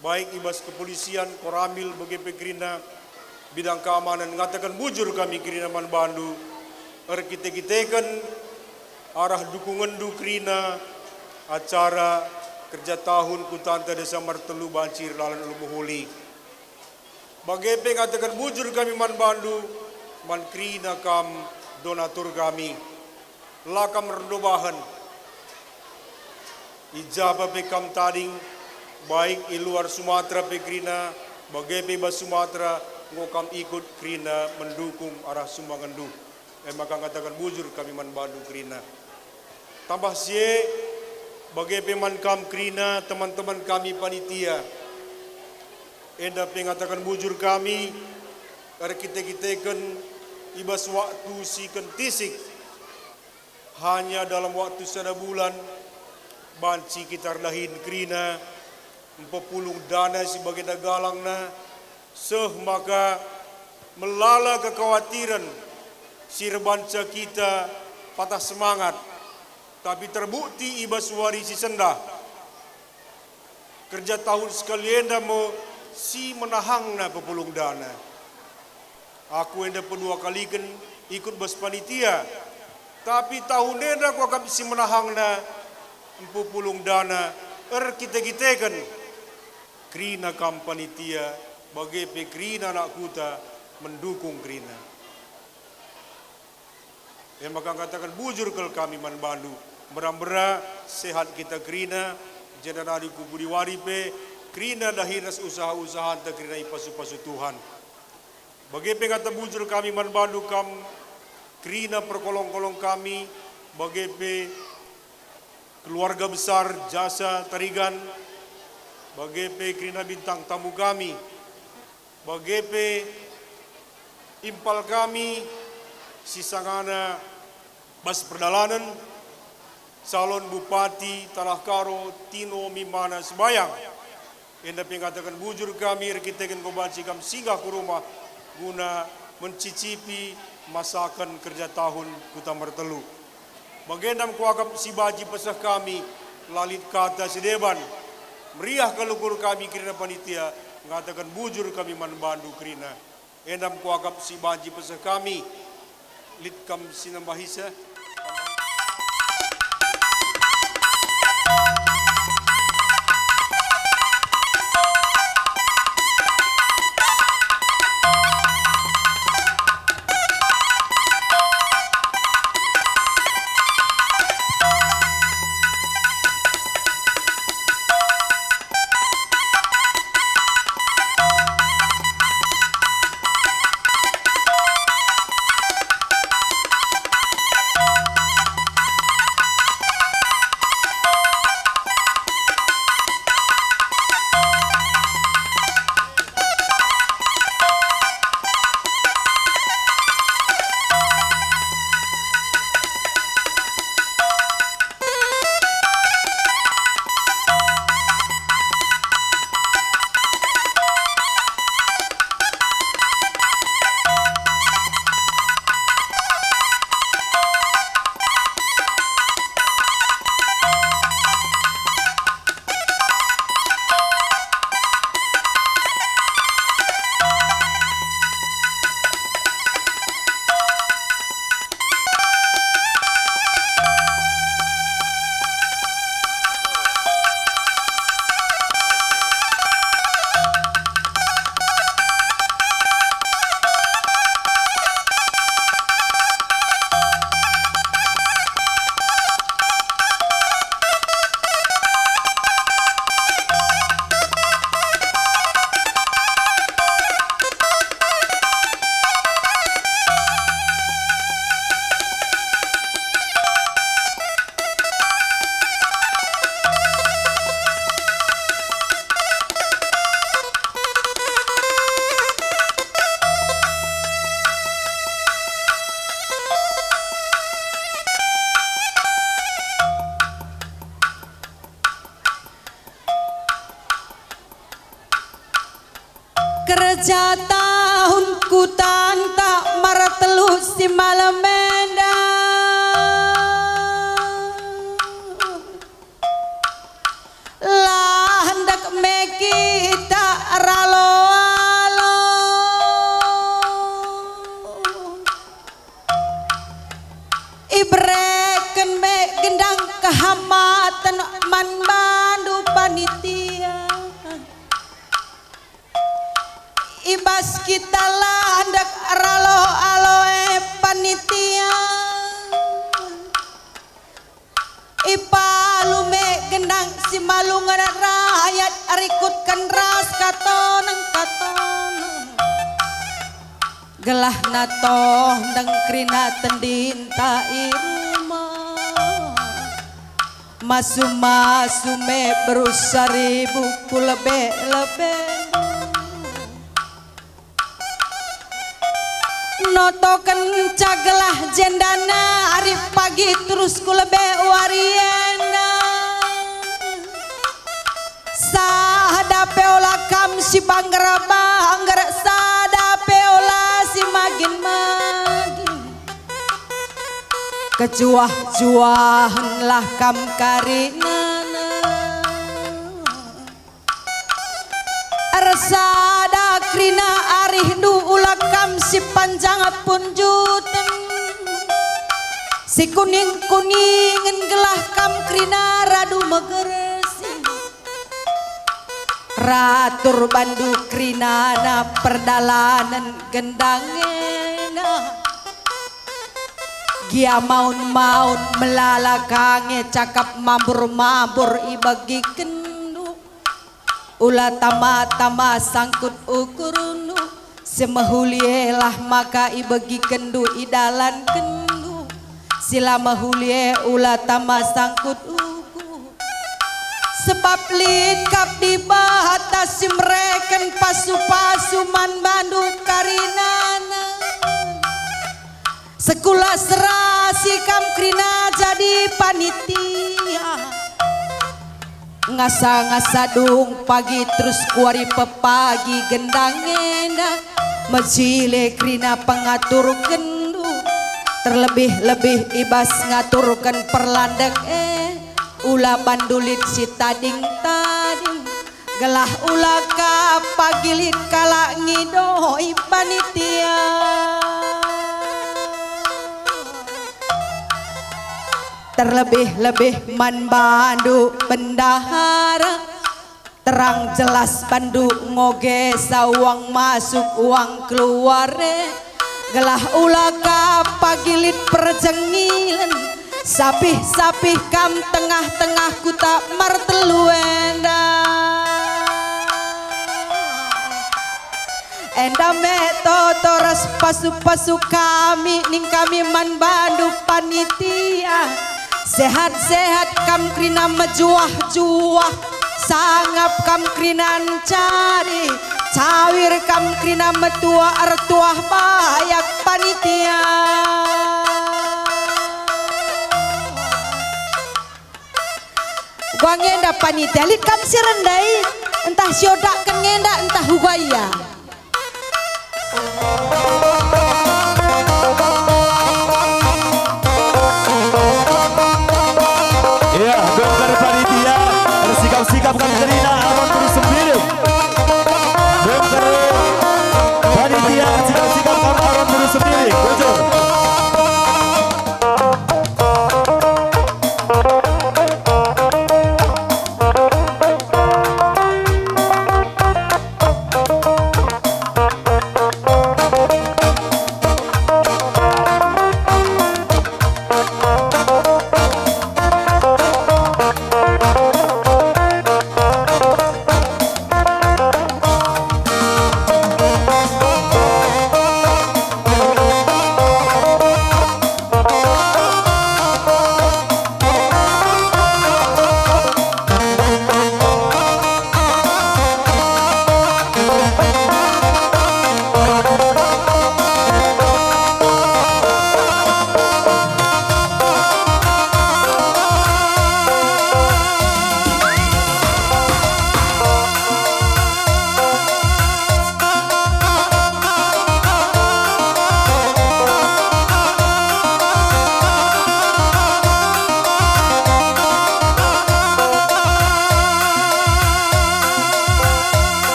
baik i bas kepolisian, Koramil, bage pe kerina bidang keamanan, ngataken bujur kami kerina man bandu, erkite-kiteken arah dukungenndu kerina acara kerja tahun kutanta Desa Martelu banci erdalan alu mehuli. Bage pe ngataken bujur kami man bandu, man kerina kam donatur kami. La kam erndobahen. I ja pe kam tading, baik i luar Sumatera pe kerina, bage pe i bas Sumatera, enggo kam ikut kerina mendukung arah sumbangenndu. E maka ngataken bujur kami man bandu kerina. Tambah si e, bage pe man kam kerina teman-teman kami panitia. Enda pe ngataken bujur kami, erkite-kiteken i bas waktu si kentisik, hanya dalam waktu sada bulan, banci kita erdahin kerina, mpepulung dana si bagenda galangna, seh maka melala kekawatiren si erbanca kita patah semangat, tapi terbukti i bas wari si sendah. Kerja tahun sekali enda me si menahangna pepulung dana. Aku enda pedua kaliken ikut bas panitia, tapi tahun enda kuakap si menahangna mpepulung dana erkite-kiteken kerina kam panitia, bage pe kerina anak kuta mendukung kerina. E maka ngataken bujur kal kami man bandu, mbera-mbera sehat kita kerina, jenda nari ku pudi wari pe kerina dahin ras usaha-usahanta kerina ipasu-pasu Tuhan. Bage pe ngata bujur kami man bandu kam kerina perkolong-kolong kami, bage pe keluarga besar Jasa Tarigan, bage pe kerina bintang tamu kami, bage pe impal kami si sangana bas perdalanen, calon Bupati Tanah Karo Tino Mimana Sebayang. Enda pe ngataken bujur kami erkiteken enggo banci kam singgah ku rumah guna mencicipi masaken kerja tahun Kuta Martelu. Bagenda me kuakap si banci peseh kami, la lit kata si deban. Meriah kal ukur kami kerina panitia, ngataken bujur kami man bandu kerina. Enda me kuakap si banci peseh kami, lit kam si nambahisa? Kerja tahun kutanta martelu si malem enda. La ndek me kita ralo-alo. Ibereken me gendang kehamaten man bandu panitia. I bas kita la ndek ralo-alo e panitia. Ipalu me gendang si malungen rayat rikutken ras katoneng-katoneng. Gelahna toh ndeng kerina tendinta i rumah. Masu-masu me beru saribu ku lebe-lebe. Notokenca gelah jenda nari pagi terus ku lebe wari enda. Sada pe ola kam si bangger-bangger, sada pe ola si magin-magin. Kejuah-juahenlah kam karinana. Ersada kerina arihndu ula kam si panjang punjuten, si kuning-kuningen gelah kam kerina radu megersi. Ratur bandu kerinana perdalanen gendang enda. Gia maun-maun melala kange cakap mambur-mambur ibegikenndu. Ula tama-tama sangkut ukurndu, si mehuli e lah maka ibegikenndu idalankenndu, si la mehuli e ula tama sangkut ukur. Sebab lit kap Dibata si mereken pasu-pasu man bandu karinana. Sekula serasi kam kerina jadi panitia. Ngasa-ngasa dung pagi terus kuari pepagi gendang enda. Mejile kerina pengaturkenndu, terlebih-lebih i bas ngaturken perlandek e. Ula bandu lit si tading-tading. Gelah ula ka pagi lit kalak ngidoi panitia. Terlebih-lebih man bandu bendahara, terang jelas bandu ngogesa uang masuk uang keluar e. Gelah ula ka pagi lit perjengilen, sapih-sapih kam tengah-tengah kuta martelu enda. Enda me toto ras pasu-pasu kami ning kami man bandu panitia. Sehat-sehat kam kerina mejuah-juah, sangap kam kerina ncari, cawir kam kerina metua ertuah bayak panitia. Uga ngenda panitia, lit kam si rendai, ntah si odakken ngenda, ntah uga ia. Iya, bengkar panitia, ersikap-sikap kam kerina Aron Guru Sembiring. Bengkar panitia, ersikap-sikap kam Aron Guru Sembiring. Bujur.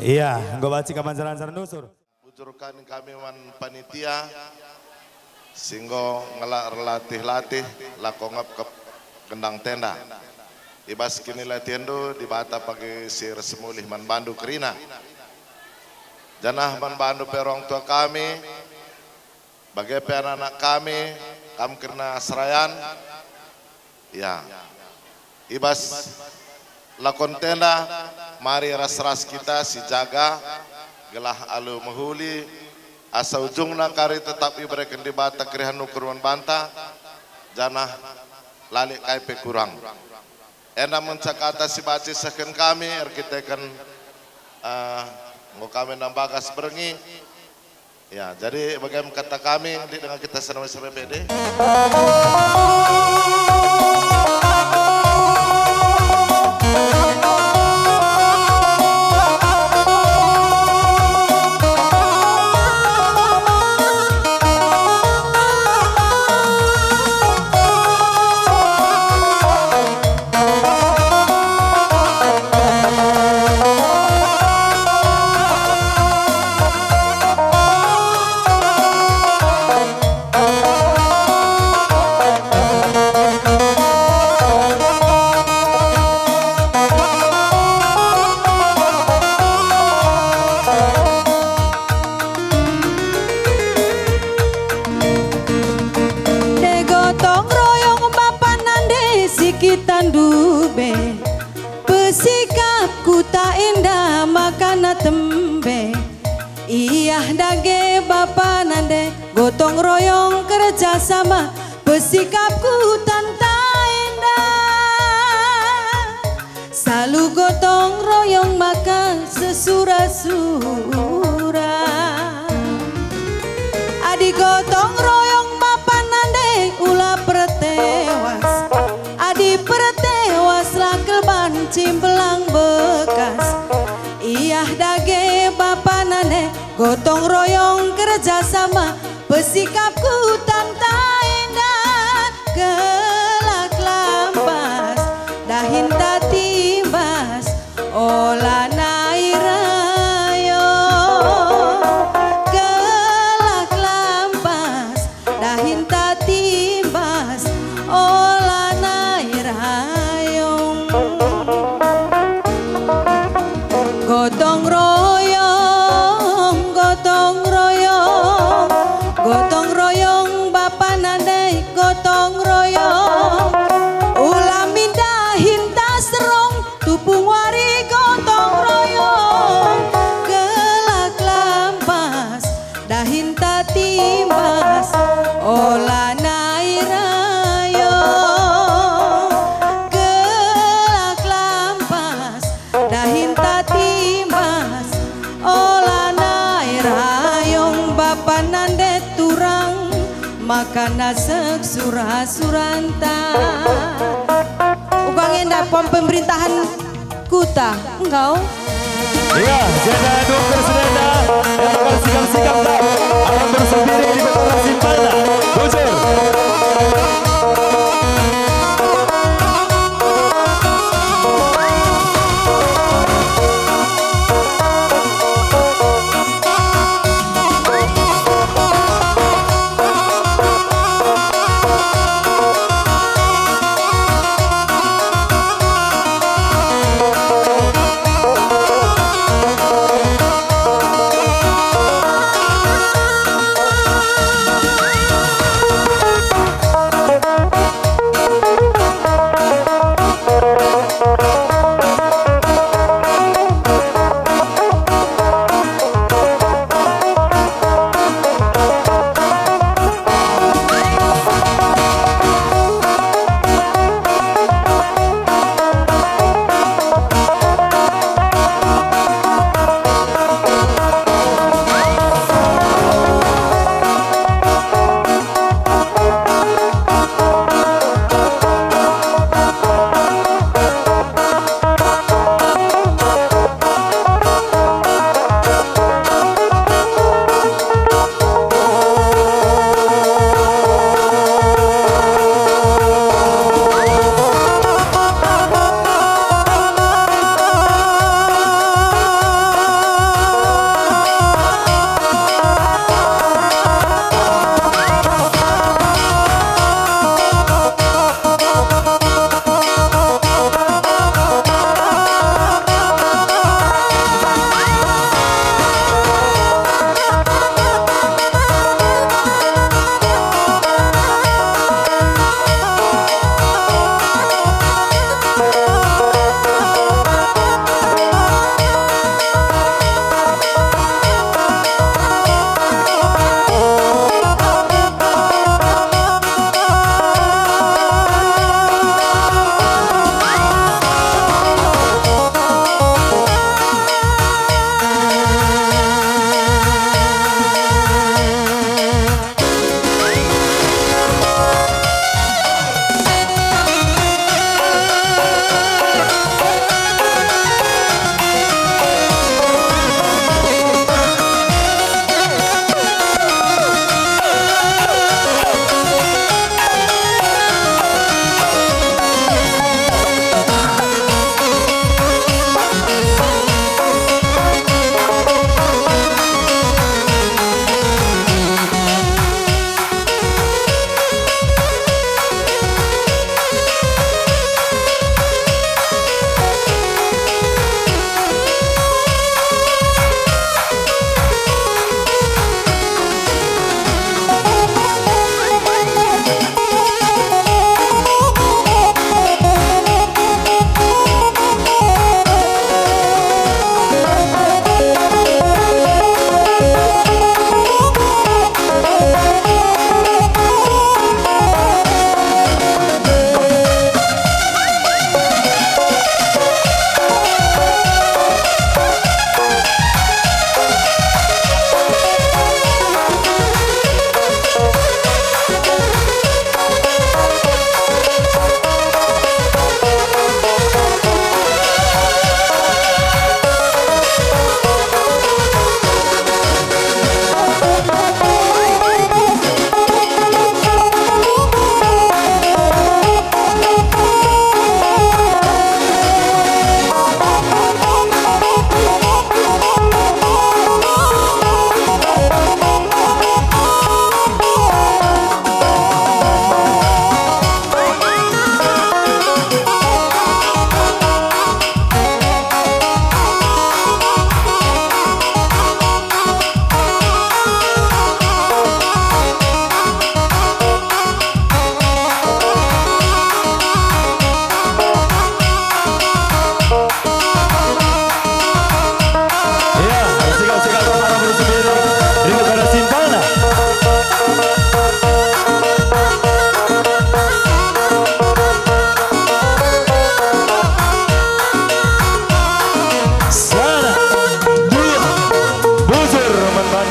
Iya, enggo banci ka man jaran-jaran nusur. Bujur kami, kami man panitia si enggo ngela-, erlatih-latih lako ngepkep gendang tenda. I bas kinilatihenndu Dibata pagi si ras mulih man bandu kerina. Janah man bandu pe orang tua kami, bage pe anak-anak kami, kam kerina serayan. Ya. I bas lakon tenda, mari ras-ras kita sijaga, gelah alu mehuli, asa ujungna kari tetap ibereken Dibata keriahen ukur man banta, janah la lit kai pe kurang. Enda ngenca kata si banci isehken kami erkiteken, eh, enggo kami enda mbagas berngi. Ya, jadi bage me kata kami, lit denga kita senang sampai pede. Gotong royong bapa nande si kita ndube, pesikap kuta enda makana tembe. Iah dage bapa nande, gotong royong kerja sama, pesikap kutanta enda. Salu gotong royong maka sesura-sura. Adi gotong royong bapa nande ula pertewas, adi pertewas la kelban cimbelang bekas. Iah dage bapa nande gotong royong kerja sama, pesikap kutanta enda. Kelak lampas dahinta timbas, ola nai rayo. Kelak lampas dahinta timbas, ola nai rayo. Gotong royong, gotong royong, gotong royong, bapa nande gotong royong. Ula min dahinta serong, tupung wari gotong royong. Kelak lampas dahinta timbas, ola nai rayo. Kelak lampas dahinta timbas, ola nai rayong bapa nande turang, makana sek sura-suranta. Uga enda pom pemerintahan kuta, enggau? Iya, jenda dokter sedenda, yang akan sikap-sikap tak akan bersendiri di kota Simpalna. Bujur.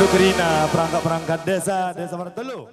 Kerina perangkat-perangkat desa, Desa Martelu.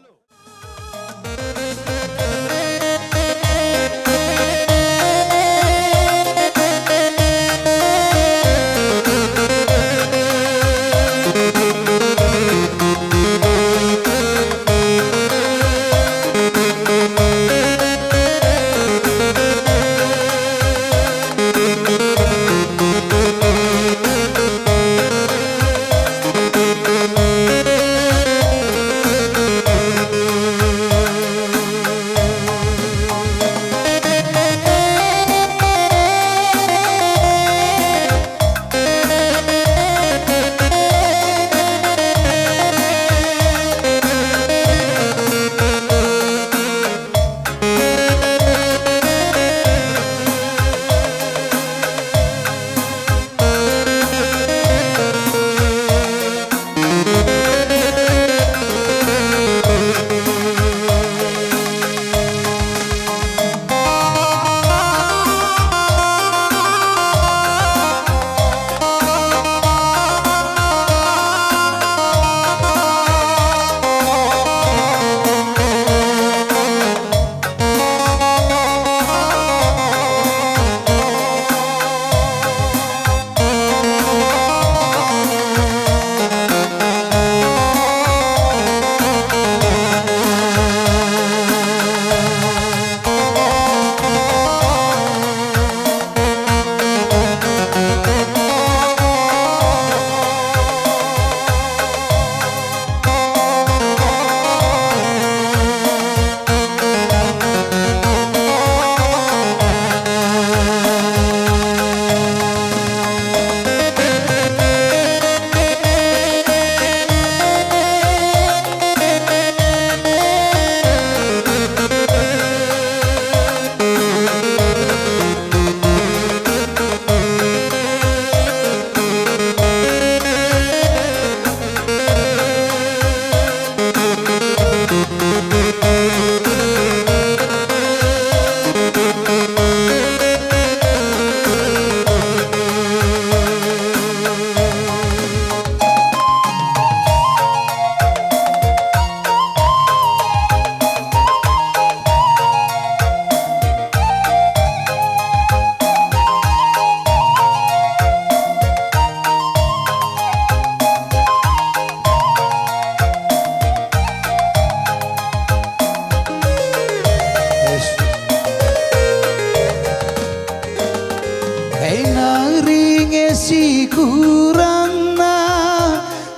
Kai nari nge si kurangna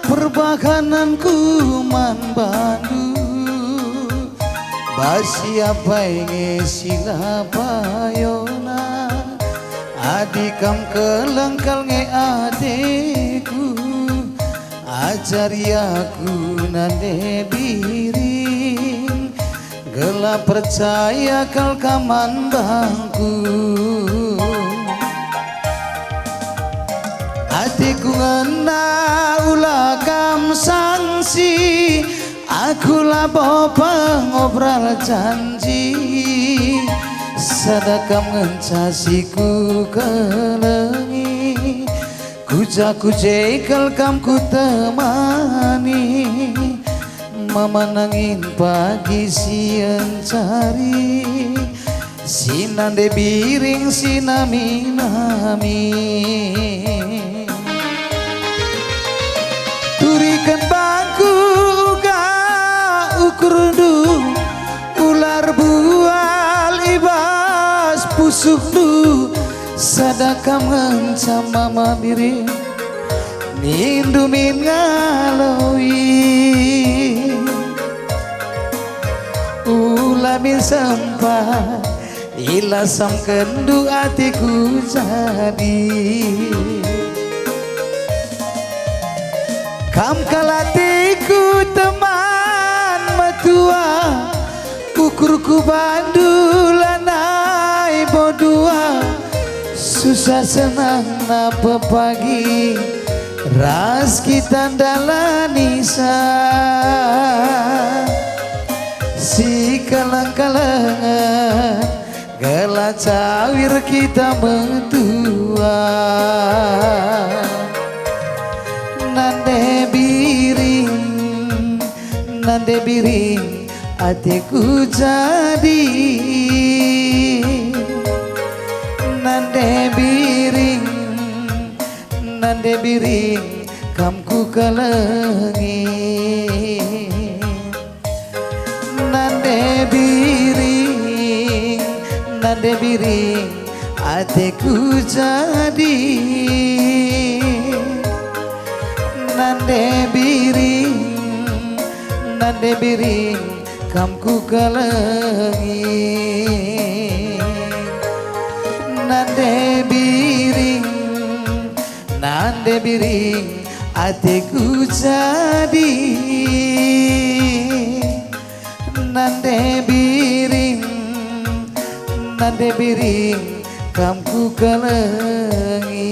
perbahanenku man bandu? Bas si apai nge si la payona? Adi kam keleng kal nge ateku, ajari aku nande biring, gelah percaya kal kam man bangku. Ateku ngena ula kam sangsi, aku labo pengobral janji, sada kam ngenca si kukelengi. Ku ja ku je kal kam kutemani, mama nangin pagi si encari, si nande biring si nami-nami. Turiken bangku uga ukurndu, ula erbual i bas pusuhndu, sada kam ngenca mama biring. Nindu min ngaloi, ula min sempat, ilasamkenndu ateku jadi. Kam kal ateku teman metua, ukurku bandu lanai bo dua, susah senangna pepagi ras kita ndalanisa. Sikaleng-kalengen gelah cawir kita metua. Nande biring Nande biring ateku jadi, nande biring, nande biring kam kukelengi. Nande biring, nande biring ateku jadi. Nande biring, nande biring kam kukelengi. Nande biring, nande biring ateku jadi. Nande biring, nande biring kam kukelengi.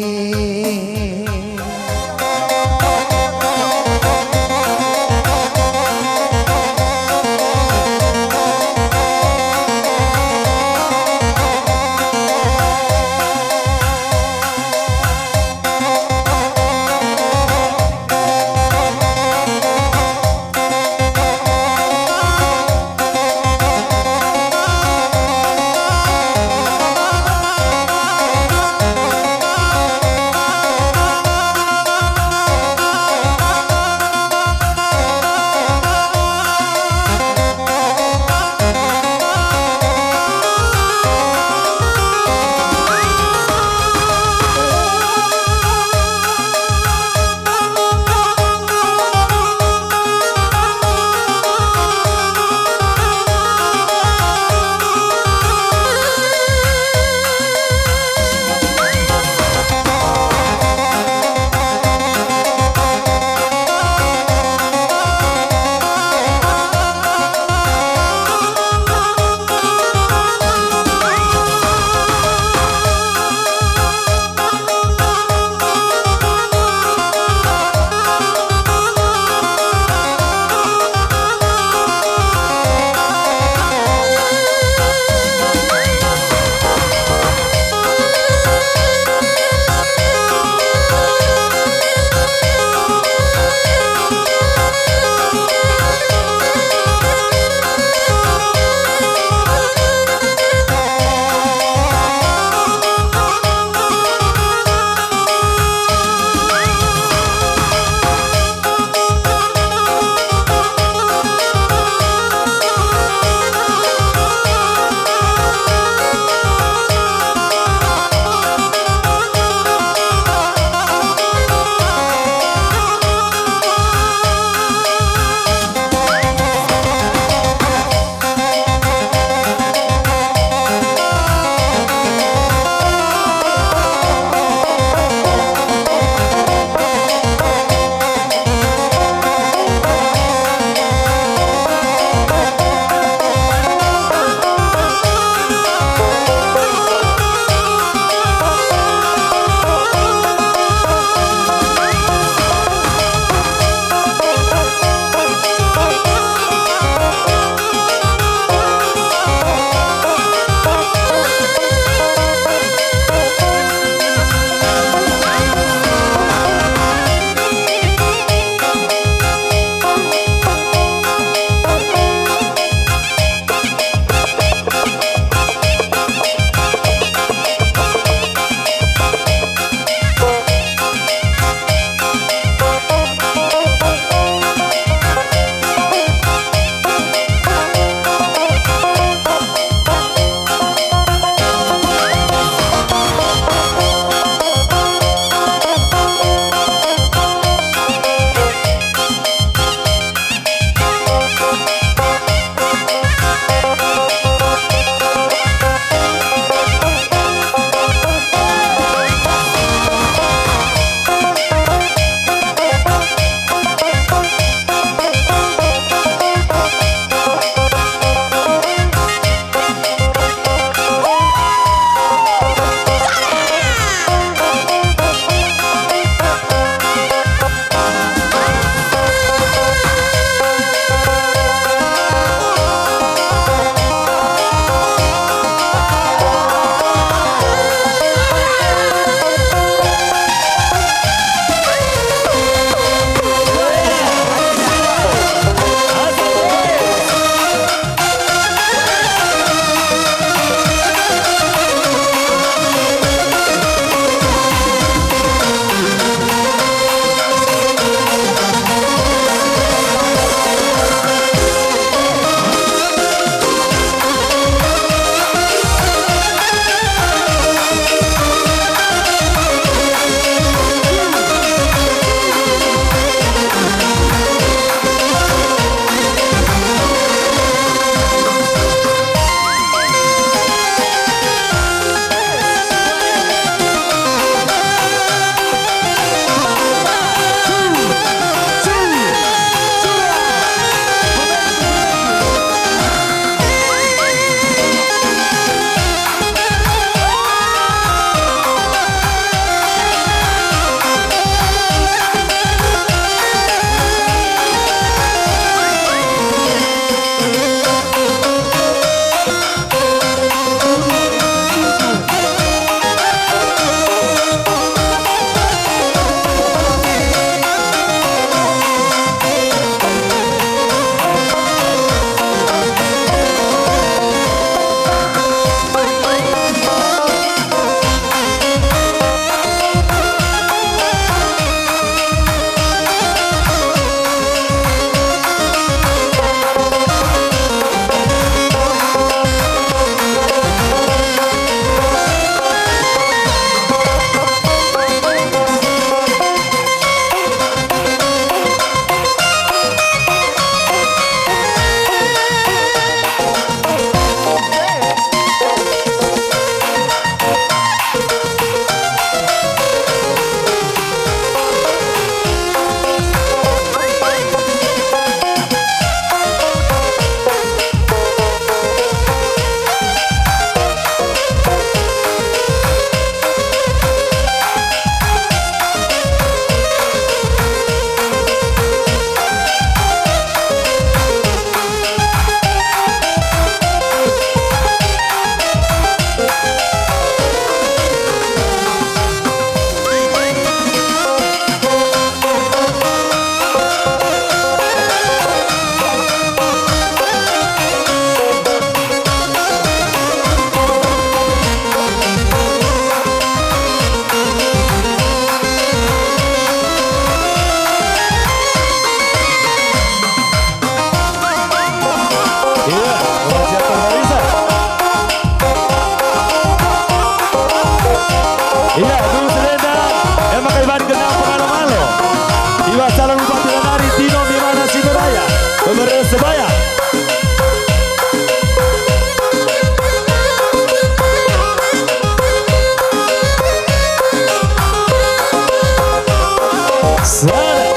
Sada,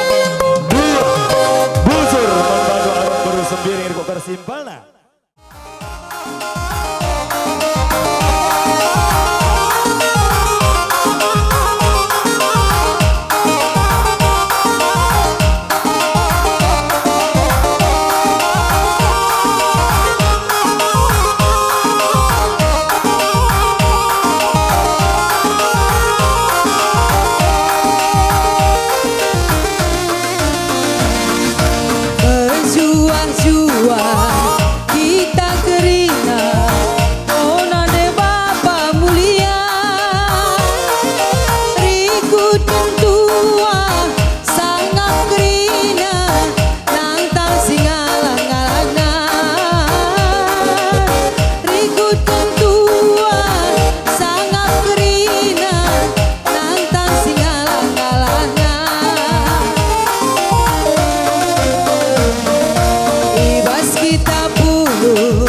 dua, bujur, man bandu arah beru Sembiring, rikut kar simpelna. Erjuah-juah kita kerina, o nande Bapa mulia, rikutken tuah sangap kerina, nangtang si ngalah-ngalahna. Rikutken tuah sangap kerina, nantang si ngalah-ngalahna. I bas kita pulung,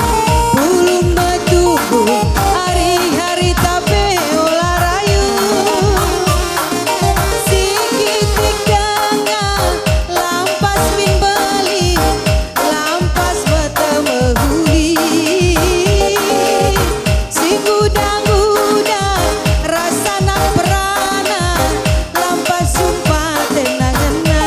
pulung betubuh, ari-ari tape ola rayu. Sikitik denga, lampas min beli, lampas mata mehuli. Siguda-guda rasa nang perana, lampas jumpaten ngena.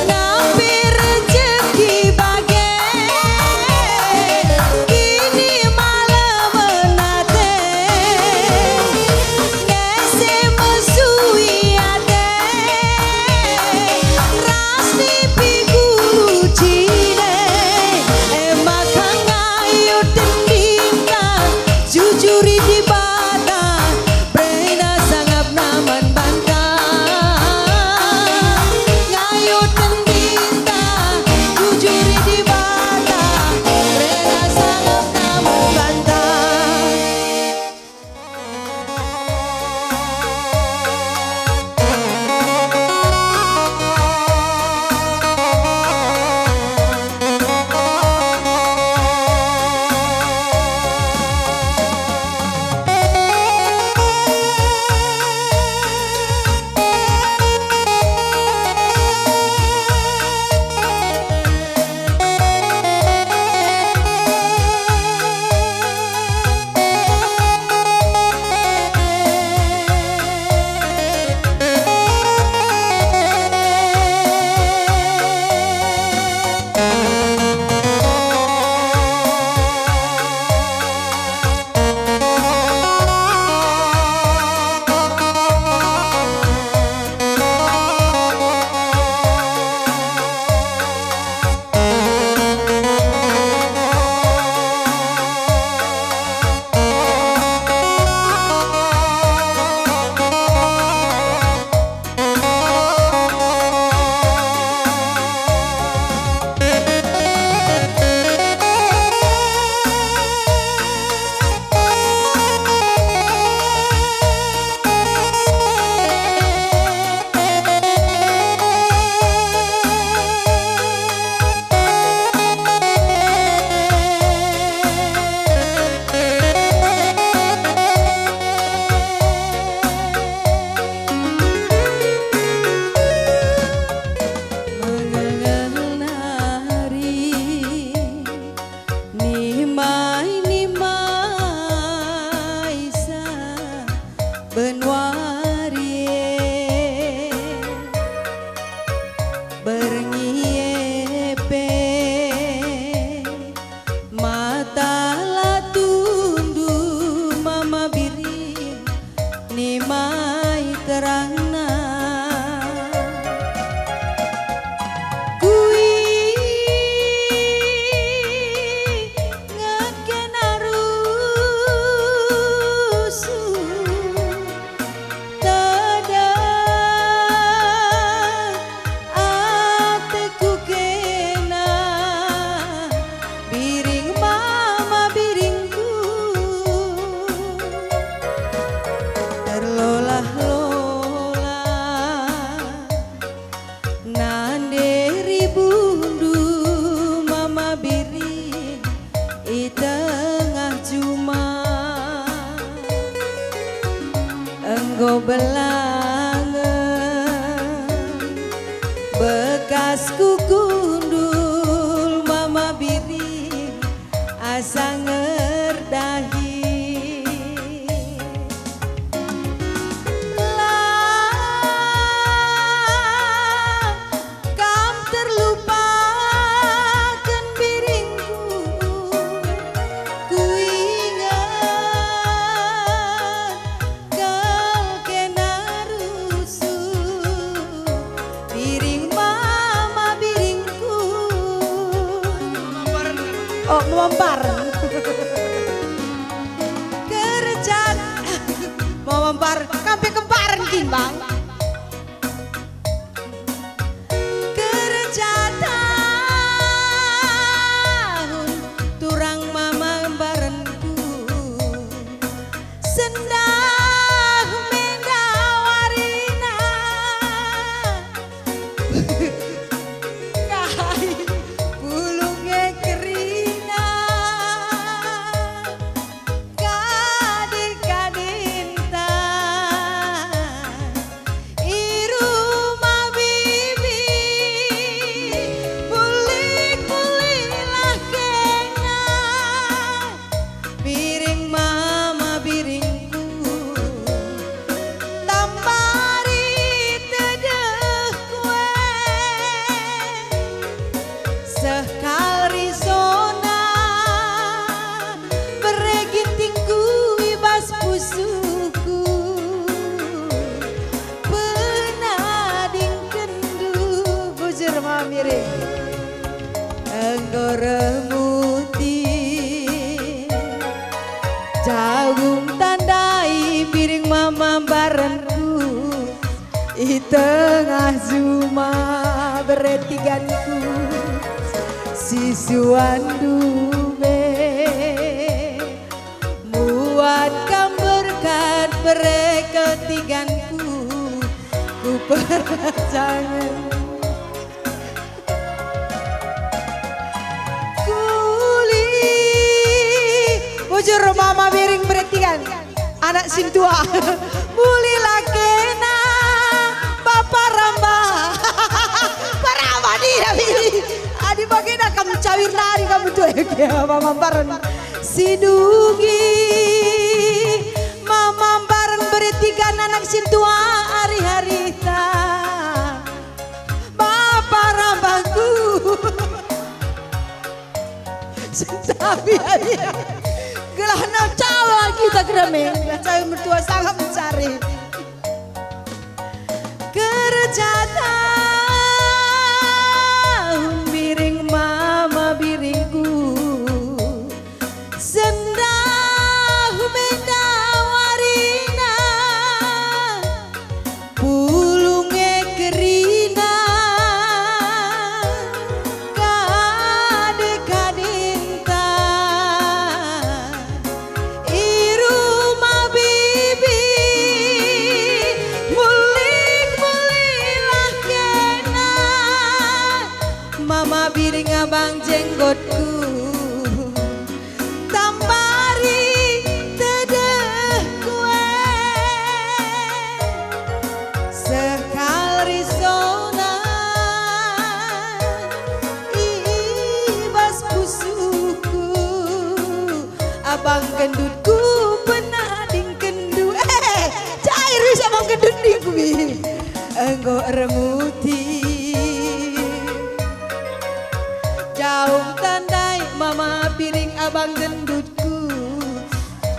Nampe rejeki bage, kini malemen ate. Ngese mesui ate, ras nipi guru jine. E maka ngayo tendinta, jujuri Dibata, berena sangapna man banta. Ngayo tendinta, jujuri Dibata, berena sangapna man banta. Mengengel nari, nimai-nimai sa benuari e, berngi e pe. Mata la tundu mama biring, nimai terangna. Kuingetken arusur, Enggo belangen bekas kukundul Mama Biring asa ngerdahi. La Kam terlupaken biringku, kuinget kal kena rusuh, biring mama biringku. Oh, memampar. Kerja, memampar, kampe kemparen kin, Bang? Kerja tahun turang mama mbarenku, sendah menda warina, kai pulung e kerina. Kadin-kadinta i rumah bibi, mulih-mulihlah kena, biring mama biringku, tambari tedehku e. Seh kal risona bere gintingku i bas pusuhku, penadingkenndu bujur mama biring. Enggo reh muti jagung tandai biring mama mbarenku. I tengah juma bere tiganku, sisuan dube. Muat kam berkat bere ketiganku, ku perjangen. Kuli. Bujur mama biring bere tigan. Anak sintua. Mulihlah kena, Bapa Ramba. Paramba dia, Bibi. Adi bagenda kam cawir nari kam betul. Mama mbarenku. Sidungi. Mama mbarenku bere tigan anak sintua ari-arita. Bapa Rambaku. Sentabi, gelah na cawa kita kereme, gelah cawa mertua sangat mencari. Kerja tahun biring mama biringku. Sendah menda warina, pulung e kerina, kade-kadenta i rumah bibi, mulih-mulihlah kena. Mama biring abang jenggotku, tambari tedehku e, seh kal risona i bas pusuhku. Abang gendutku penadingkenndu. Eh, cair bisa abang gendut ningku, Bi. Enggo ermuti. Jaung tandai mama biring abang gendutku.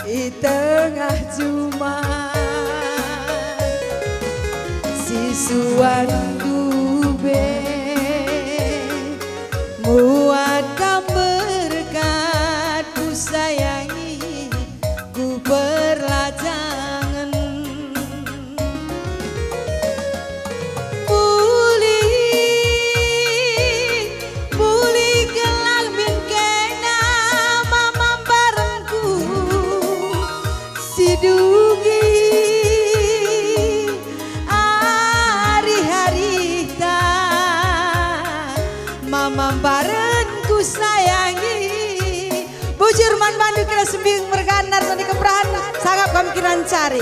I tengah juma sisuan dube. Muat kam berkat kusayangi, ku perlajangen. Pulih, pulih gelah min kena mama mbarenku. Sidungi ari-arita, mama mbarenku sayangi. Bujur man bandu kira sembing merganar sani keperahan, sangap kami kira ncari.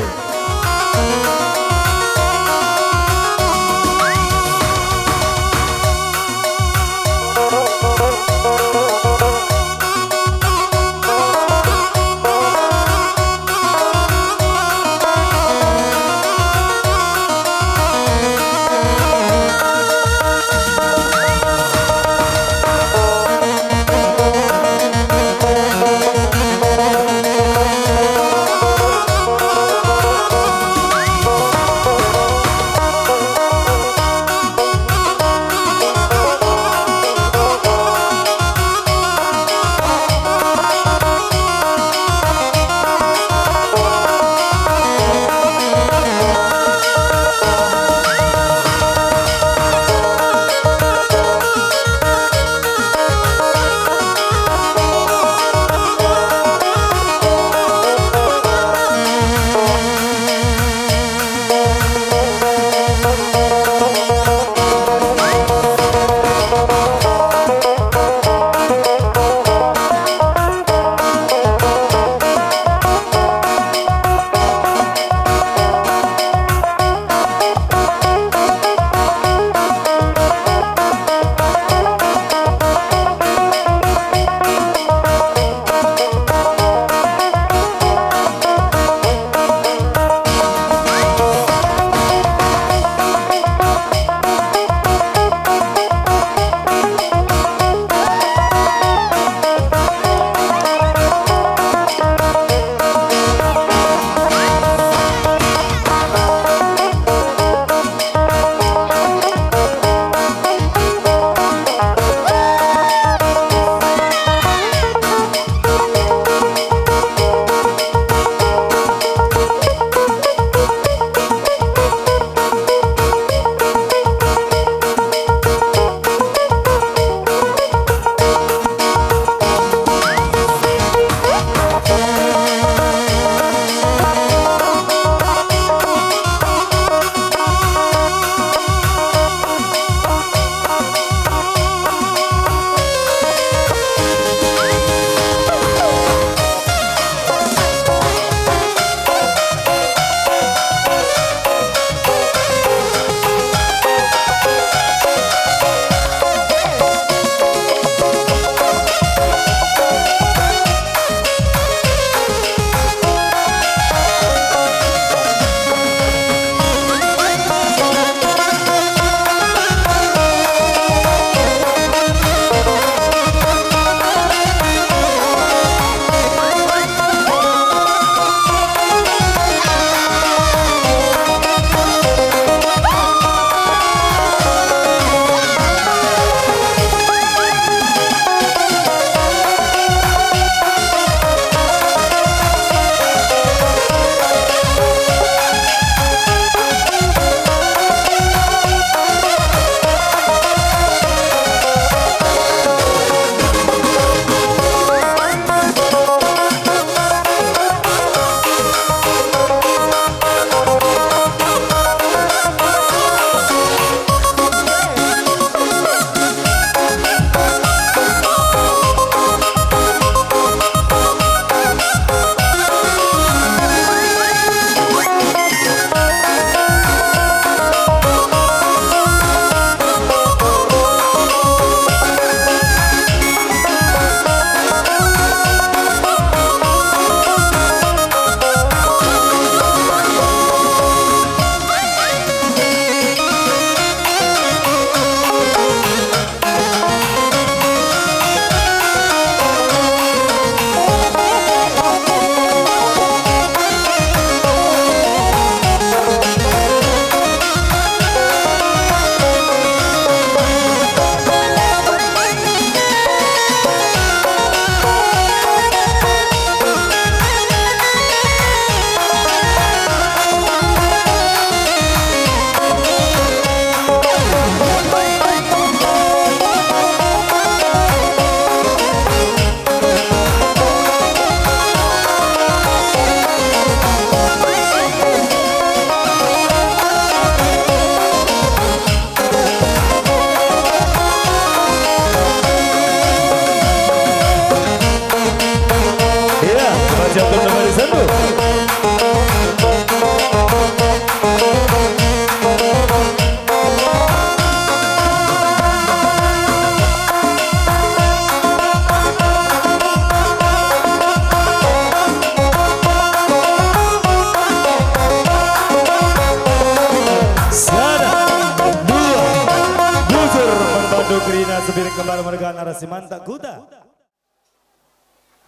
Kerina Sembiring Kembar mergana ras si mantak kuta.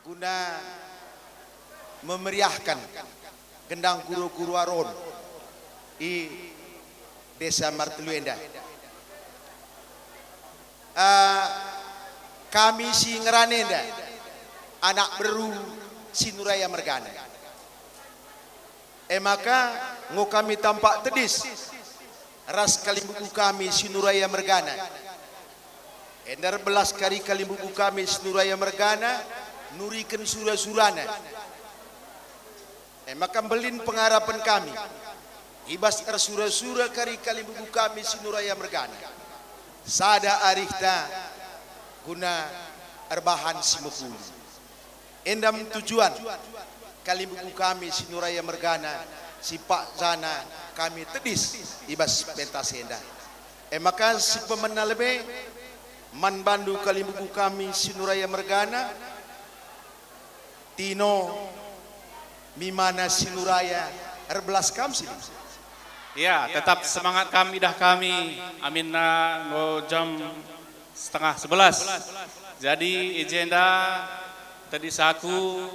Guna memeriahkan gendang guru-guru Aron i Desa Martelu enda. Eh, kami si ngerana enda anak beru Sinuraya mergana. E maka, enggo kami tampak tedis ras kalimbubu kami Sinuraya mergana. Enda erbelas kari kalimbubu kami Sinuraya mergana nuriken sura-surana. E maka, mbelin pengarapen kami i bas ersura-sura kari kalimbubu kami Sinuraya mergana. Sada arihta guna erbahan si mehuli. Enda me tujuan kalimbubu kami Sinuraya mergana si pak jana kami tedis i bas pentas enda. E maka, si pemena lebe man bandu kalimbubu kami Sinuraya mergana, Tino, Mimana Sinuraya, erbelas kam sini. Ya, tetap semangat kami, idah kami, aminna enggo jam setengah sebelas. Jadi, i jenda tedis aku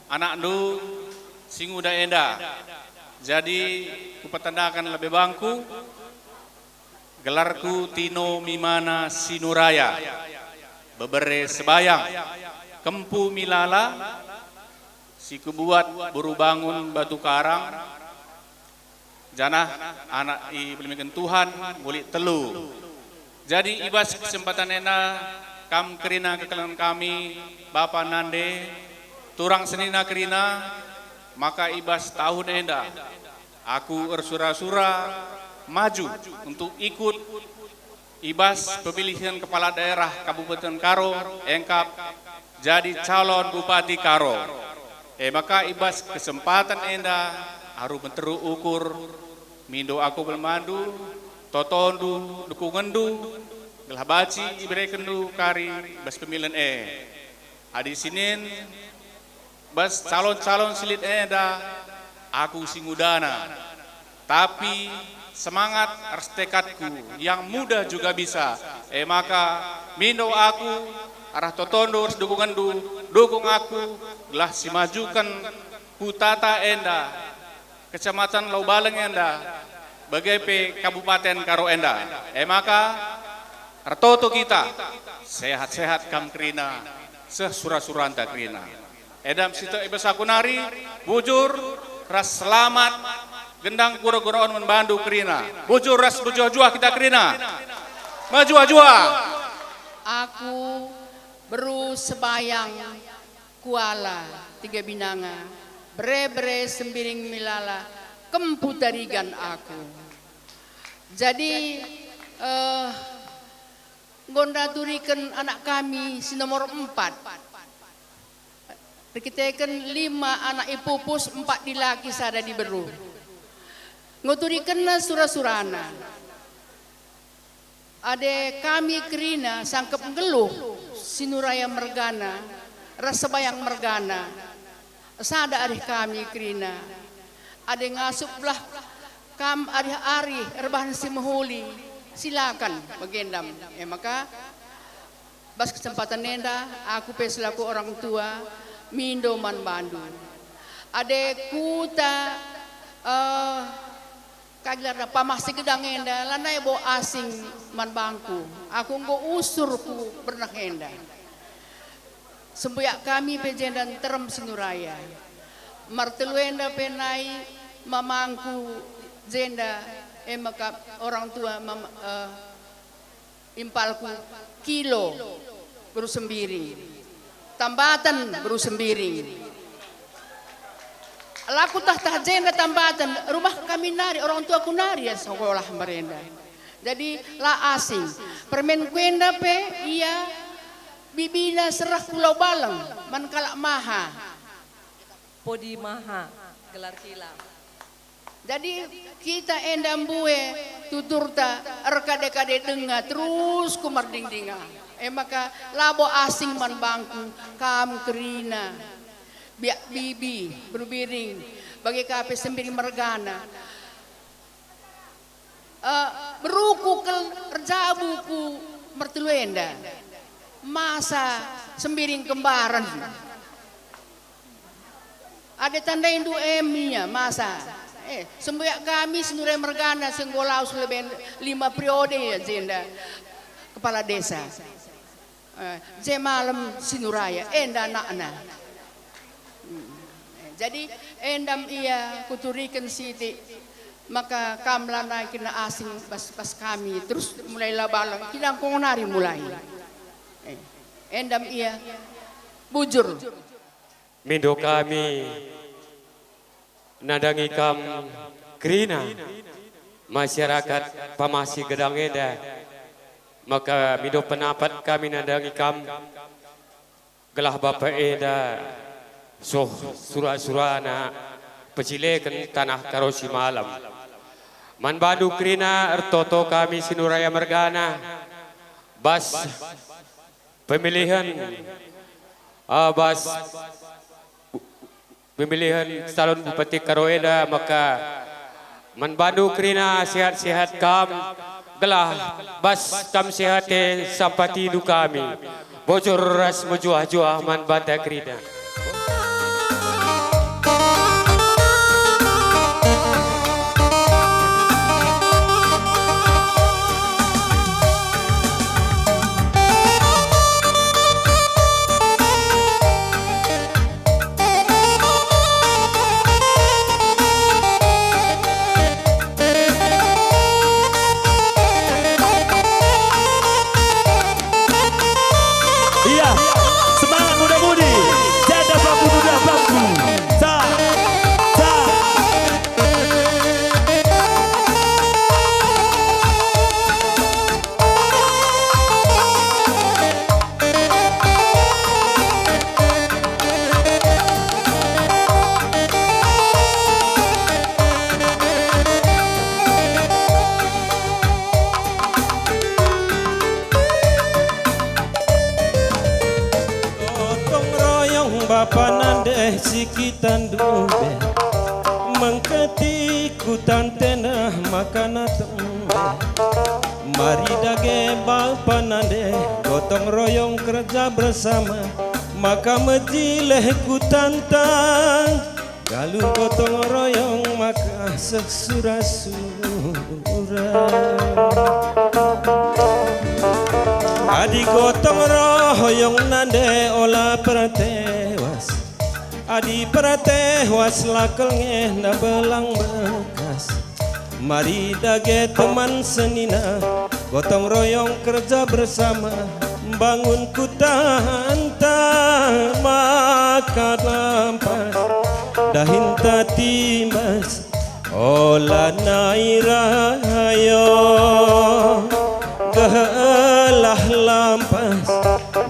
anakndu si nguda enda. Jadi, kupetandaken lebe bangku, gelarku Tino Mimana Sinuraya, bebere Sebayang, kempu Milala, si kubuat beru bangun batu karang, janah anak i belemeken Tuhan ngulik telu. Jadi, i bas kesempatan enda, kam kerina kekelengen kami, bapa nande, turang senina kerina, maka i bas tahun enda aku ersura-sura maju untuk ikut i bas pemilihan kepala daerah Kabupaten Karo engkap jadi calon Bupati Karo. E maka, i bas kesempatan enda, aru meteru ukur, mindo aku bas bandu, totondu, dukungenndu, gelah banci iberekenndu kari bas pemilihan e. Adi sinin, bas calon-calon si lit enda, aku si ngudana. Tapi semangat ras tekadku yang muda juga bisa. E maka, mindo aku arah totondu ras dukungenndu, dukung aku gelah simajuken kutata enda, Kecamatan Laubaleng enda, bage pe Kabupaten Karo enda. E maka, ertoto kita, sehat-sehat kam kerina, seh sura-suranta kerina. Enda me si tek i bas aku nari, bujur ras selamat gendang gura-gura on man bandu kerina. Bujur ras mejuah-juah kita kerina. Mejuah-juah. Aku beru Sebayang, Kuala, Tiga Binanga, bere-bere Sembiring Milala, kempu Tarigan aku. Jadi, eh, enggo ndaturiken anak kami si nomor empat. Erkiteken lima anak ipupus, empat dilaki, sada diberu. Enggo turikenna sura-surana. Adi kami kerina sangkep nggeluh, Sinuraya mergana, ras Sebayang mergana, sada arih kami kerina. Adi ngasup belah kam arih-arih erbahan si mehuli, silakan bage enda. E maka, bas kesempatan enda, aku pe selaku orang tua, mindo man bandu. Adi kuta, eh, Ka gelarna pamah si gedang enda lanai bo asing man bangku. Aku enggo usur ku bernah enda. Sembuyak kami pe jenda nterem Sinuraya. Martelu enda pe nai mamangku jenda, e maka orang tua mam-, eh, Impalku Kilo beru Sembiring, Tambaten beru Sembiring. La kutah-tah jenda Tambaten, rumah kami nari, orang tuaku nari ya sekolah merenda. Jadi la asing. Permenku enda pe ia bibina serah ku Laubaleng man kalak Maha. Podi Maha, gelar kila. Jadi kita enda mbue tuturta erkade-kade denga terus ku mardingdinga. E maka labo asing man bangku kam kerina, biak bibi, beru Biring, bage ka pe Sembiring mergana. Eh, beruku kel erjabu ku Mertelu enda. Masa sembiring kembaren. Adi tandaindu em ia masa. Eh, sembuyak kami Sinura mergana si enggo lawes lebe lima periode ia jenda kepala desa. Eh, je malem Sinuraya, enda anakna. Hmm. Eh, jadi endam ia kuturiken sitik, maka kam lanai kena asing bas, bas kami, terus mulai la balang, kidang kong nari mulai. Eh, endam ia bujur. Mindo kami nandangi kam kerina masyarakat Pamasi Gedang enda, maka mindo pendapat kami nandangi kam gelah bapa enda soh sura-surana pecileken tanah Karo Simalem. Man bandu kerina ertoto kami Sinuraya mergana bas pemilihen, ah, bas pemilihen calon Bupati Karo enda, maka man bandu kerina sehat-sehat kam, gelah bas kam sehat e sampatindu kami. Bujur ras mejuah-juah man banta kerina. Iya, semangat muda-mudi. Janda bangku, duda bangku. Sa, sa. Gotong royong bapa nande si kita ndube, mengketi kuta ntena maka na tembe. Mari dage bapa nande gotong royong kerja bersama, maka mejileh kutanta. Kalu gotong royong maka sesura-sura. Adi gotong royong nande ola pertewas, adi pertewas la kal ngena belang bekas. Mari dage teman senina, gotong royong kerja bersama, mbangun kutanta maka lampas, dahinta timbas, ola nai rayo, gelah lampas,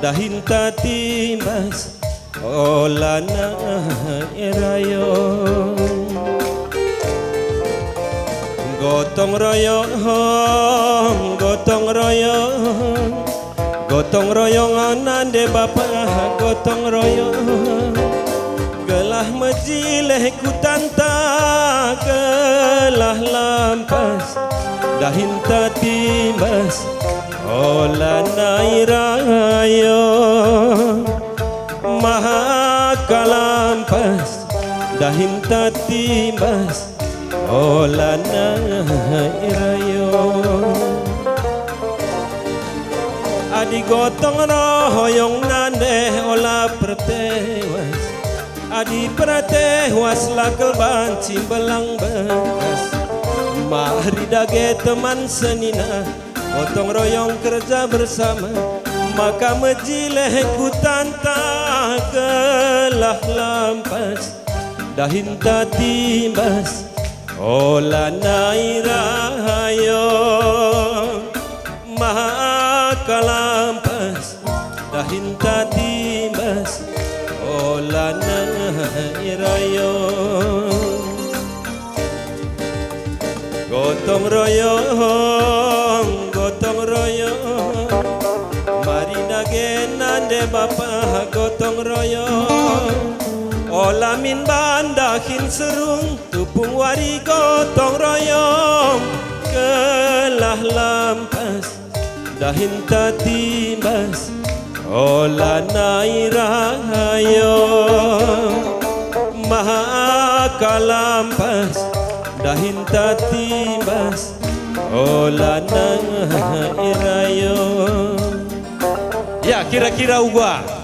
dahinta timbas, ola nai rayo. Gotong royong, gotong royong, gotong royong nande bapa, gotong royong. Gelah mejileh kutanta, gelah lampas, dahinta timbas, ola nai rayo. Maka lampas, dahinta timbas, ola nai rayo. Adi gotong royong nande ola pertewas, adi pertewas la kal banci mbelang bekas. Mari dage teman senina, gotong royong kerja bersama, maka mejileh kutanta gelah lampas, dahinta timbas, ola nai rayo. Maka lampas, dahinta timbas, ola nai rayo. Gotong royong, gotong royong, mari dage nande bapa gotong royong. Ola min bandahin serung, tupung wari gotong royong, gelah lampas, Dahinta timbas, ola nai rayo. Maha kalampas, dahinta timbas, ola nai rayo. Ya, kira-kira uga.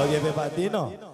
Bage pe Pak Tino.